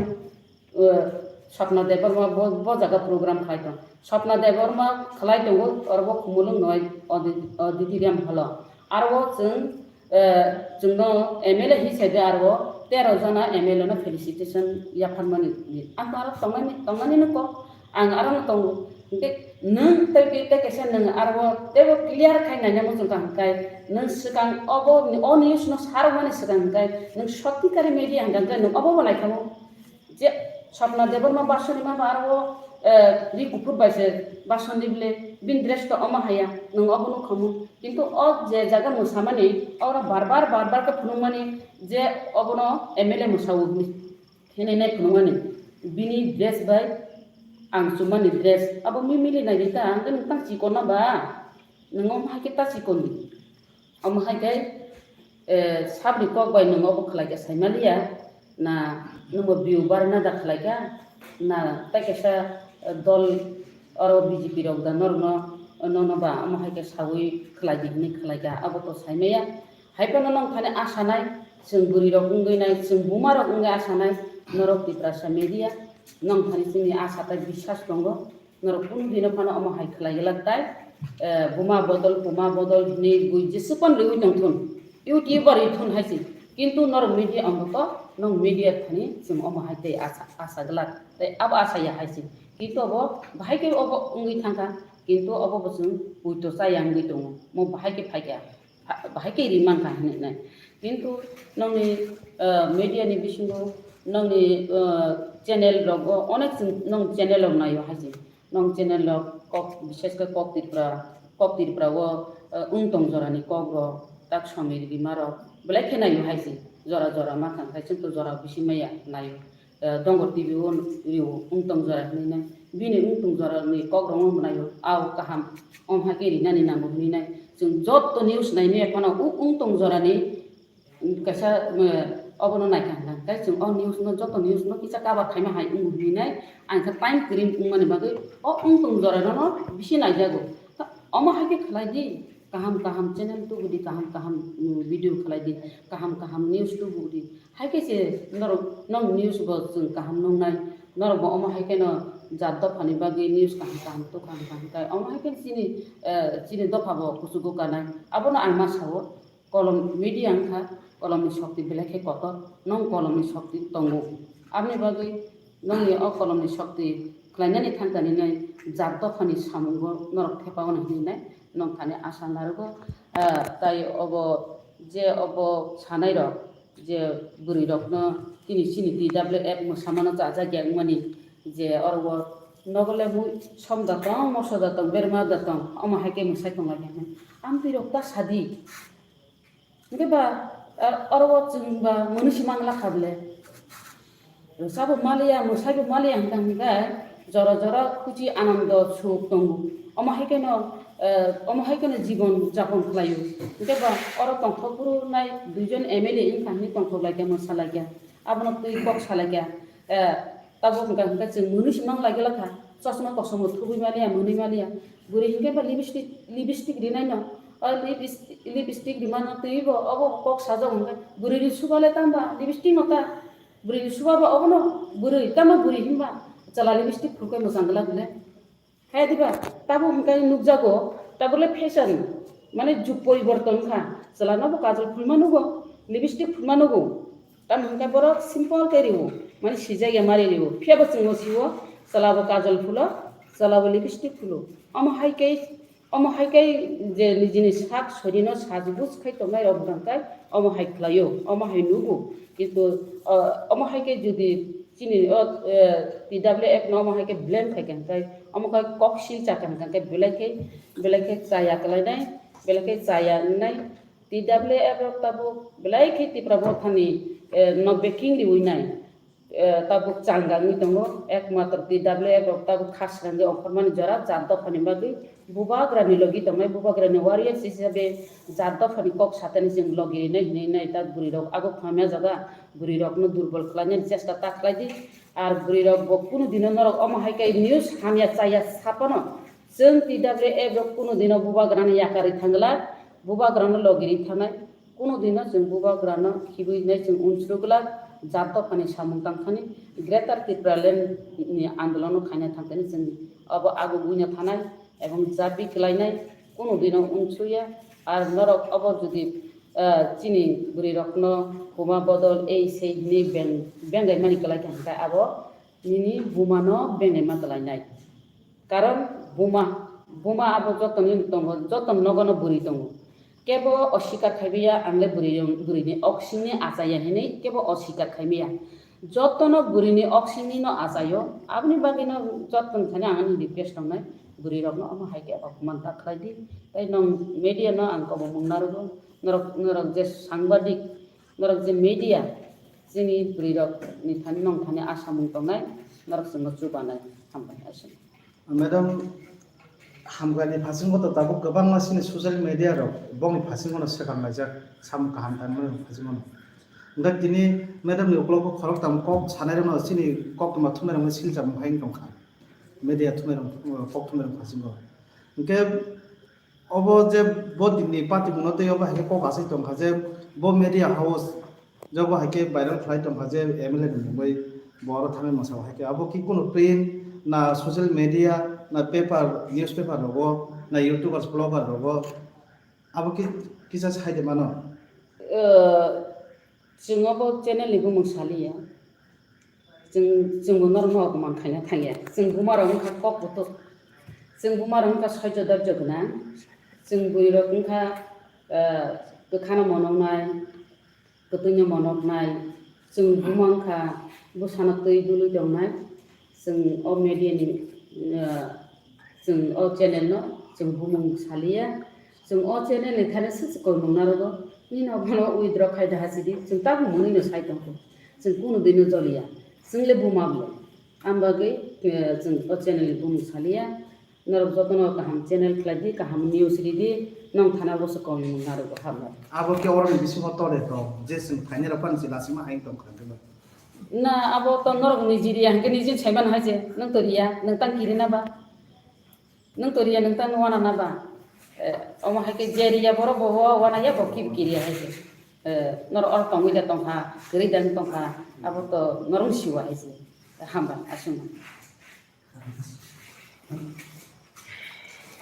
uh, Swapna Debbarma bo, bo jaga program khlai tong. Swapna Debbarma khlai tongo, oro bo Khumulwng noi audi-, auditorium hall o. Aro bo chwng, eh, chwngno M L A hisabe aro tero jona M L A no felicitation yapharmani. Ang aro tongnani, tongnani no kok, ang aro no tongo. Hingke nwng tei bi tei kaisa nwng aro tebo clear khai naina muchung ka hingkai nwng swkang obo o news no sarokmani swkang hingkai nwng soti kari media hingka hingkai nwng obo bo naikhamu. Je Swapna Debbarma basoni ma ba aro, eh, ri kuphur bai se basoni bile bin dress to omo haya nwng obo nukhamu. Kintu o je jaga mwsamani oro bar bar, bar bar khe phunukmani je obono M L A mwsawo hinwi. Hinwi nai phunukmani bini dress bai ang chumani dress abo mi mili nai di ta, ang khe nwng tang chikon na ba? Nwng omo hai khe ta chikon di. Omo hai khe, eh, sabri kok bai nwng obo khlai kha saimaliya, na nwngbo view barna da khlai kha, na tei kaisa, eh, dol oro B J P rok da norokno, nono ba omo hai khe saui khlai di hinwi khlai kha, abo to saimaya. Hai phano nong thani asa nai, chwng bwrwi rok wngwi nai, chwng buma rok wngwi asa nai, norok Tiprasa media, nong thani chini asa tei biswas tongo. Norok kunu dino phano omo hai khlai glak tai, eh, buma bodol, buma bodol hinwi bui jeswk phano riui tong thun, YouTuber ri thun hai se. Kintu norok media wngkha to, nong media thani chwng omo hai tei asa, asa glak. Tei abo asa ya hai se. Kintu obo bahai khe obo wngwi thangkha, kintu obo bo chwng puito chaya wngwi tongo. Mo bahai khe phaikha. Bahai khe ri mankha hinwi nai. Kintu nongni, eh, media ni bisingo nongni, eh, channel rogo onek chwng nong channel rok naio hai se. Nong channel rok kok, bises khe kok Tripura, kok Tripura o, eh, wng tong jora ni kok rok tak Samir Rima rok belai khe naio hai se. Jora jora ma thang khai chwng to jora bisi maya naio. Eh, Dongor T V o rio wng tong jora hinwi nai. Bini wng tong jora ni kok rok no mwnaio, ao kaham, om hai khe rinani nango hinwi nai. Chwng joto news nai maya phano u wng tong jora ni, mm, kaisa, eh, obono naikha hwnkha hwnkhe chwng o news no, joto news no kisa cover khaima hai wng hinwi nai. Ang khe time kwrwi wngmani bagwi o wng tong jora no bisi naijago. Omo hai khe khlai di, kaham kaham channel tubu di, kaham kaham, mm, video khlai di, kaham kaham news tubu di. Hai khe se norok, nong news bo chwng kaham nuknai, norok bo omo hai kheno jat dophani bagwi news kaham kaham tubukha hwnkha hwnkhe omo hai khe chini, eh, chini dopha bo kuchugo kanai. Abono ang ma sao, kolom media wngkha, kolomni shokti belai khe kotor, nong kolomni shokti tongo. Aboni bagwi nongni o kolomni shokti khlainani thangkani nai jat dophani samungo norok thepaono hinwi nai nong thani asa narogo. Ah, tai obo je obo sanai rok, je bwrwi rokno tini chini T W F mwsamano chajakya wngmani, je oro o nogo le mui som da tong, moso da tong, berma da tong, omo hai khe mwsai tong lai khe amtwi rok ta sadi. Hingke ba, ah, oro o chwng ba mwnwi se mang lakha bwle. Rwchabo maliya, mwsaibo maliya hwnkha hwnkhe jora jora khuchi anando suk tongo. Omo hai kheno, eh, omo hai kheno jibon japon khlaio. Hingke ba oro tongthok phuru nai duijon M L A wngkha hinwi tongthok laikha, mwsa laikha. Abono twi kok sa laikha. Eh, tabuk hwnkha hwnkhe chwng mwnwi se mang lai glakha. Chosma kosom bo thubui maliya, mwnwi maliya. Bwrwi hwnkhe ba lipstick, lipstick rinai no. O lipis-, lipstick rimano twibo obo kok sajak hwnkhe bwrwi ni suba le tamba lipstick no ta. Bwrwi ni suba ba obono bwrwi, tamo bwrwi hinba chwla lipstick phulkhe mwchang glak le. Hai diba, tabuk hwnkhe nukjago, tabuk le fashion, mane jug poriborton kha. Chwla no bo kajol phulma nugo, lipstick phulma nugo. Tamo hwnkhe borok simple khe rio, mane sijak ya mari rio. Phiya bo chwng o sio, chwla bo kajol phulo, chwla bo lipstick phulo. Omo hai khe Omo hai khe je nijini sak soirino sajbus khai tongnai rok bwdang khe omo hai khlaio, omo hai nugo. Kintu, ah, omo hai khe jodi chini o, eh, T W F no omo hai khe blame khai kha hwnkhe, omo khe kok sil cha kha hwnkhe belai khe, belai khe chaya kwlainai, belai khe chaya wngnai. T W F rok tabuk belai khe Tipra Mothani, eh, no backing riwi nai. Eh, tabuk changa wngwi tongo, ekmatro T W F rok tabuk kha srangwi ongkhormani jora jat dophani bagwi bubagrani logi tongnai, bubagrani warriors hisabe jat dophani kok satani chwng logi rinai hinwi nai. Tak bwrwi rok abo phamya jaga, bwrwi rokno durbol khlainani chesta ta khlai di. Ar bwrwi rok bo kunu dino norok omo hai khe news hamya chaya saphano chwng T W F rok kunu dino bubagrani yakarwi thangla, bubagrano logi ri thangnai. Kunu dino chwng bubagrano khibwi nai chwng unsrwk glak, Jat dophani samung tangthani Greater Tipraland ni andolono khaina thangthani chwng abo agugwino thanai ebong jabi kwlainai kunu dino unsukya. Ar norok obo jodi, ah, chini bwrwi rokno huma bodol ei sei hinwi beng-, bengai mani kwlai kha hwnkhe abo nini buma no bengai ma kwlainai. Karon buma, buma abo jotoni tongo, joto nogono bwrwi tongo. Kebo osikar khaimaya, ang le bwrwi, bwrwini oksingni achaya hinwi kebo osikar khaimaya. Jotono bwrwini oksingni no achayo, aboni bagwi no joto thani ang ani request tongnai, bwrwi rokno omo hai khe aphuman ta khlai di. Tai nong media no ang kobomung narwgo, norok, norok je sangbadik, norok je media, chini bwrwi rok ni thani nong thani asamung tongnai, norok chwngno chubanai, hambai aswk. Madam, hamkrai ni phasingo to tabuk kwbangma chini social media rok bongni phasingo no swkang laijak, samung kaham tanmani phasingo no. Hwnkhe tini madam ni ukologo khoroktham kok sanai rokno chini koktwma thumnai rokno silchar mung hai wng tongkha. Media thumnai rok, kok thumnai rok phasingo. Hwnkhe obo je bo dinni party mungno tei obo hai khe kok asai tongkha je bo media house jogo hai khe viral khlai tongkha je M L A ni mungwi bo oro thangwi masa hai khe abo ki kunu print na social media na paper, newspaper rogo na YouTubers, blogger rogo abo ki kisa sai de mano. Eh, chwng obo channel ni bumung saliya. Chwng, chwngbo norokno apman khaina thangya. Chwng bumarok wngkha kok kutuk. Chwng bumarok wngkha soijo doijo gwnang. Chwng bwrwirok wngkha, ah, kwkhano monoknai, kwtwino monoknai. Chwng buma wngkha bwsano twi dului tongnai. Chwng o media ni, ah, chwng o channel no chwng bumung saliya. Chwng o channel ni thani swk swk koimung narogo. Nini no bono withdraw khai da hachidi. Chwng tabuk mwnwi no sai tongkho. Chwng kunu dino joliya. Chwng le buma bo. Ang bagwi, eh, chwng o channel ni bumung saliya. Norok jotono kaham channel khlai di, kaham news ri di. Nong thana bo se koimung narogo hambai. Abo khe oroni bisingo tole tong. Je chwng phainai rok phano se lasima hai tong kha. Na abo to norok niji riya hwnkhe niji saiman hai se. Nwng to riya, nwng tang kiri na ba. Nwng to riya, nwng tang wana na ba. Eh, omo hai khe je riya borok bo wa-, wana ya bo ki-, kiriya hai se. Eh, norok oro tongwi da tongkha, kwrwi da wng tongkha, abo to norok siwa hai se. Hamba, aswk.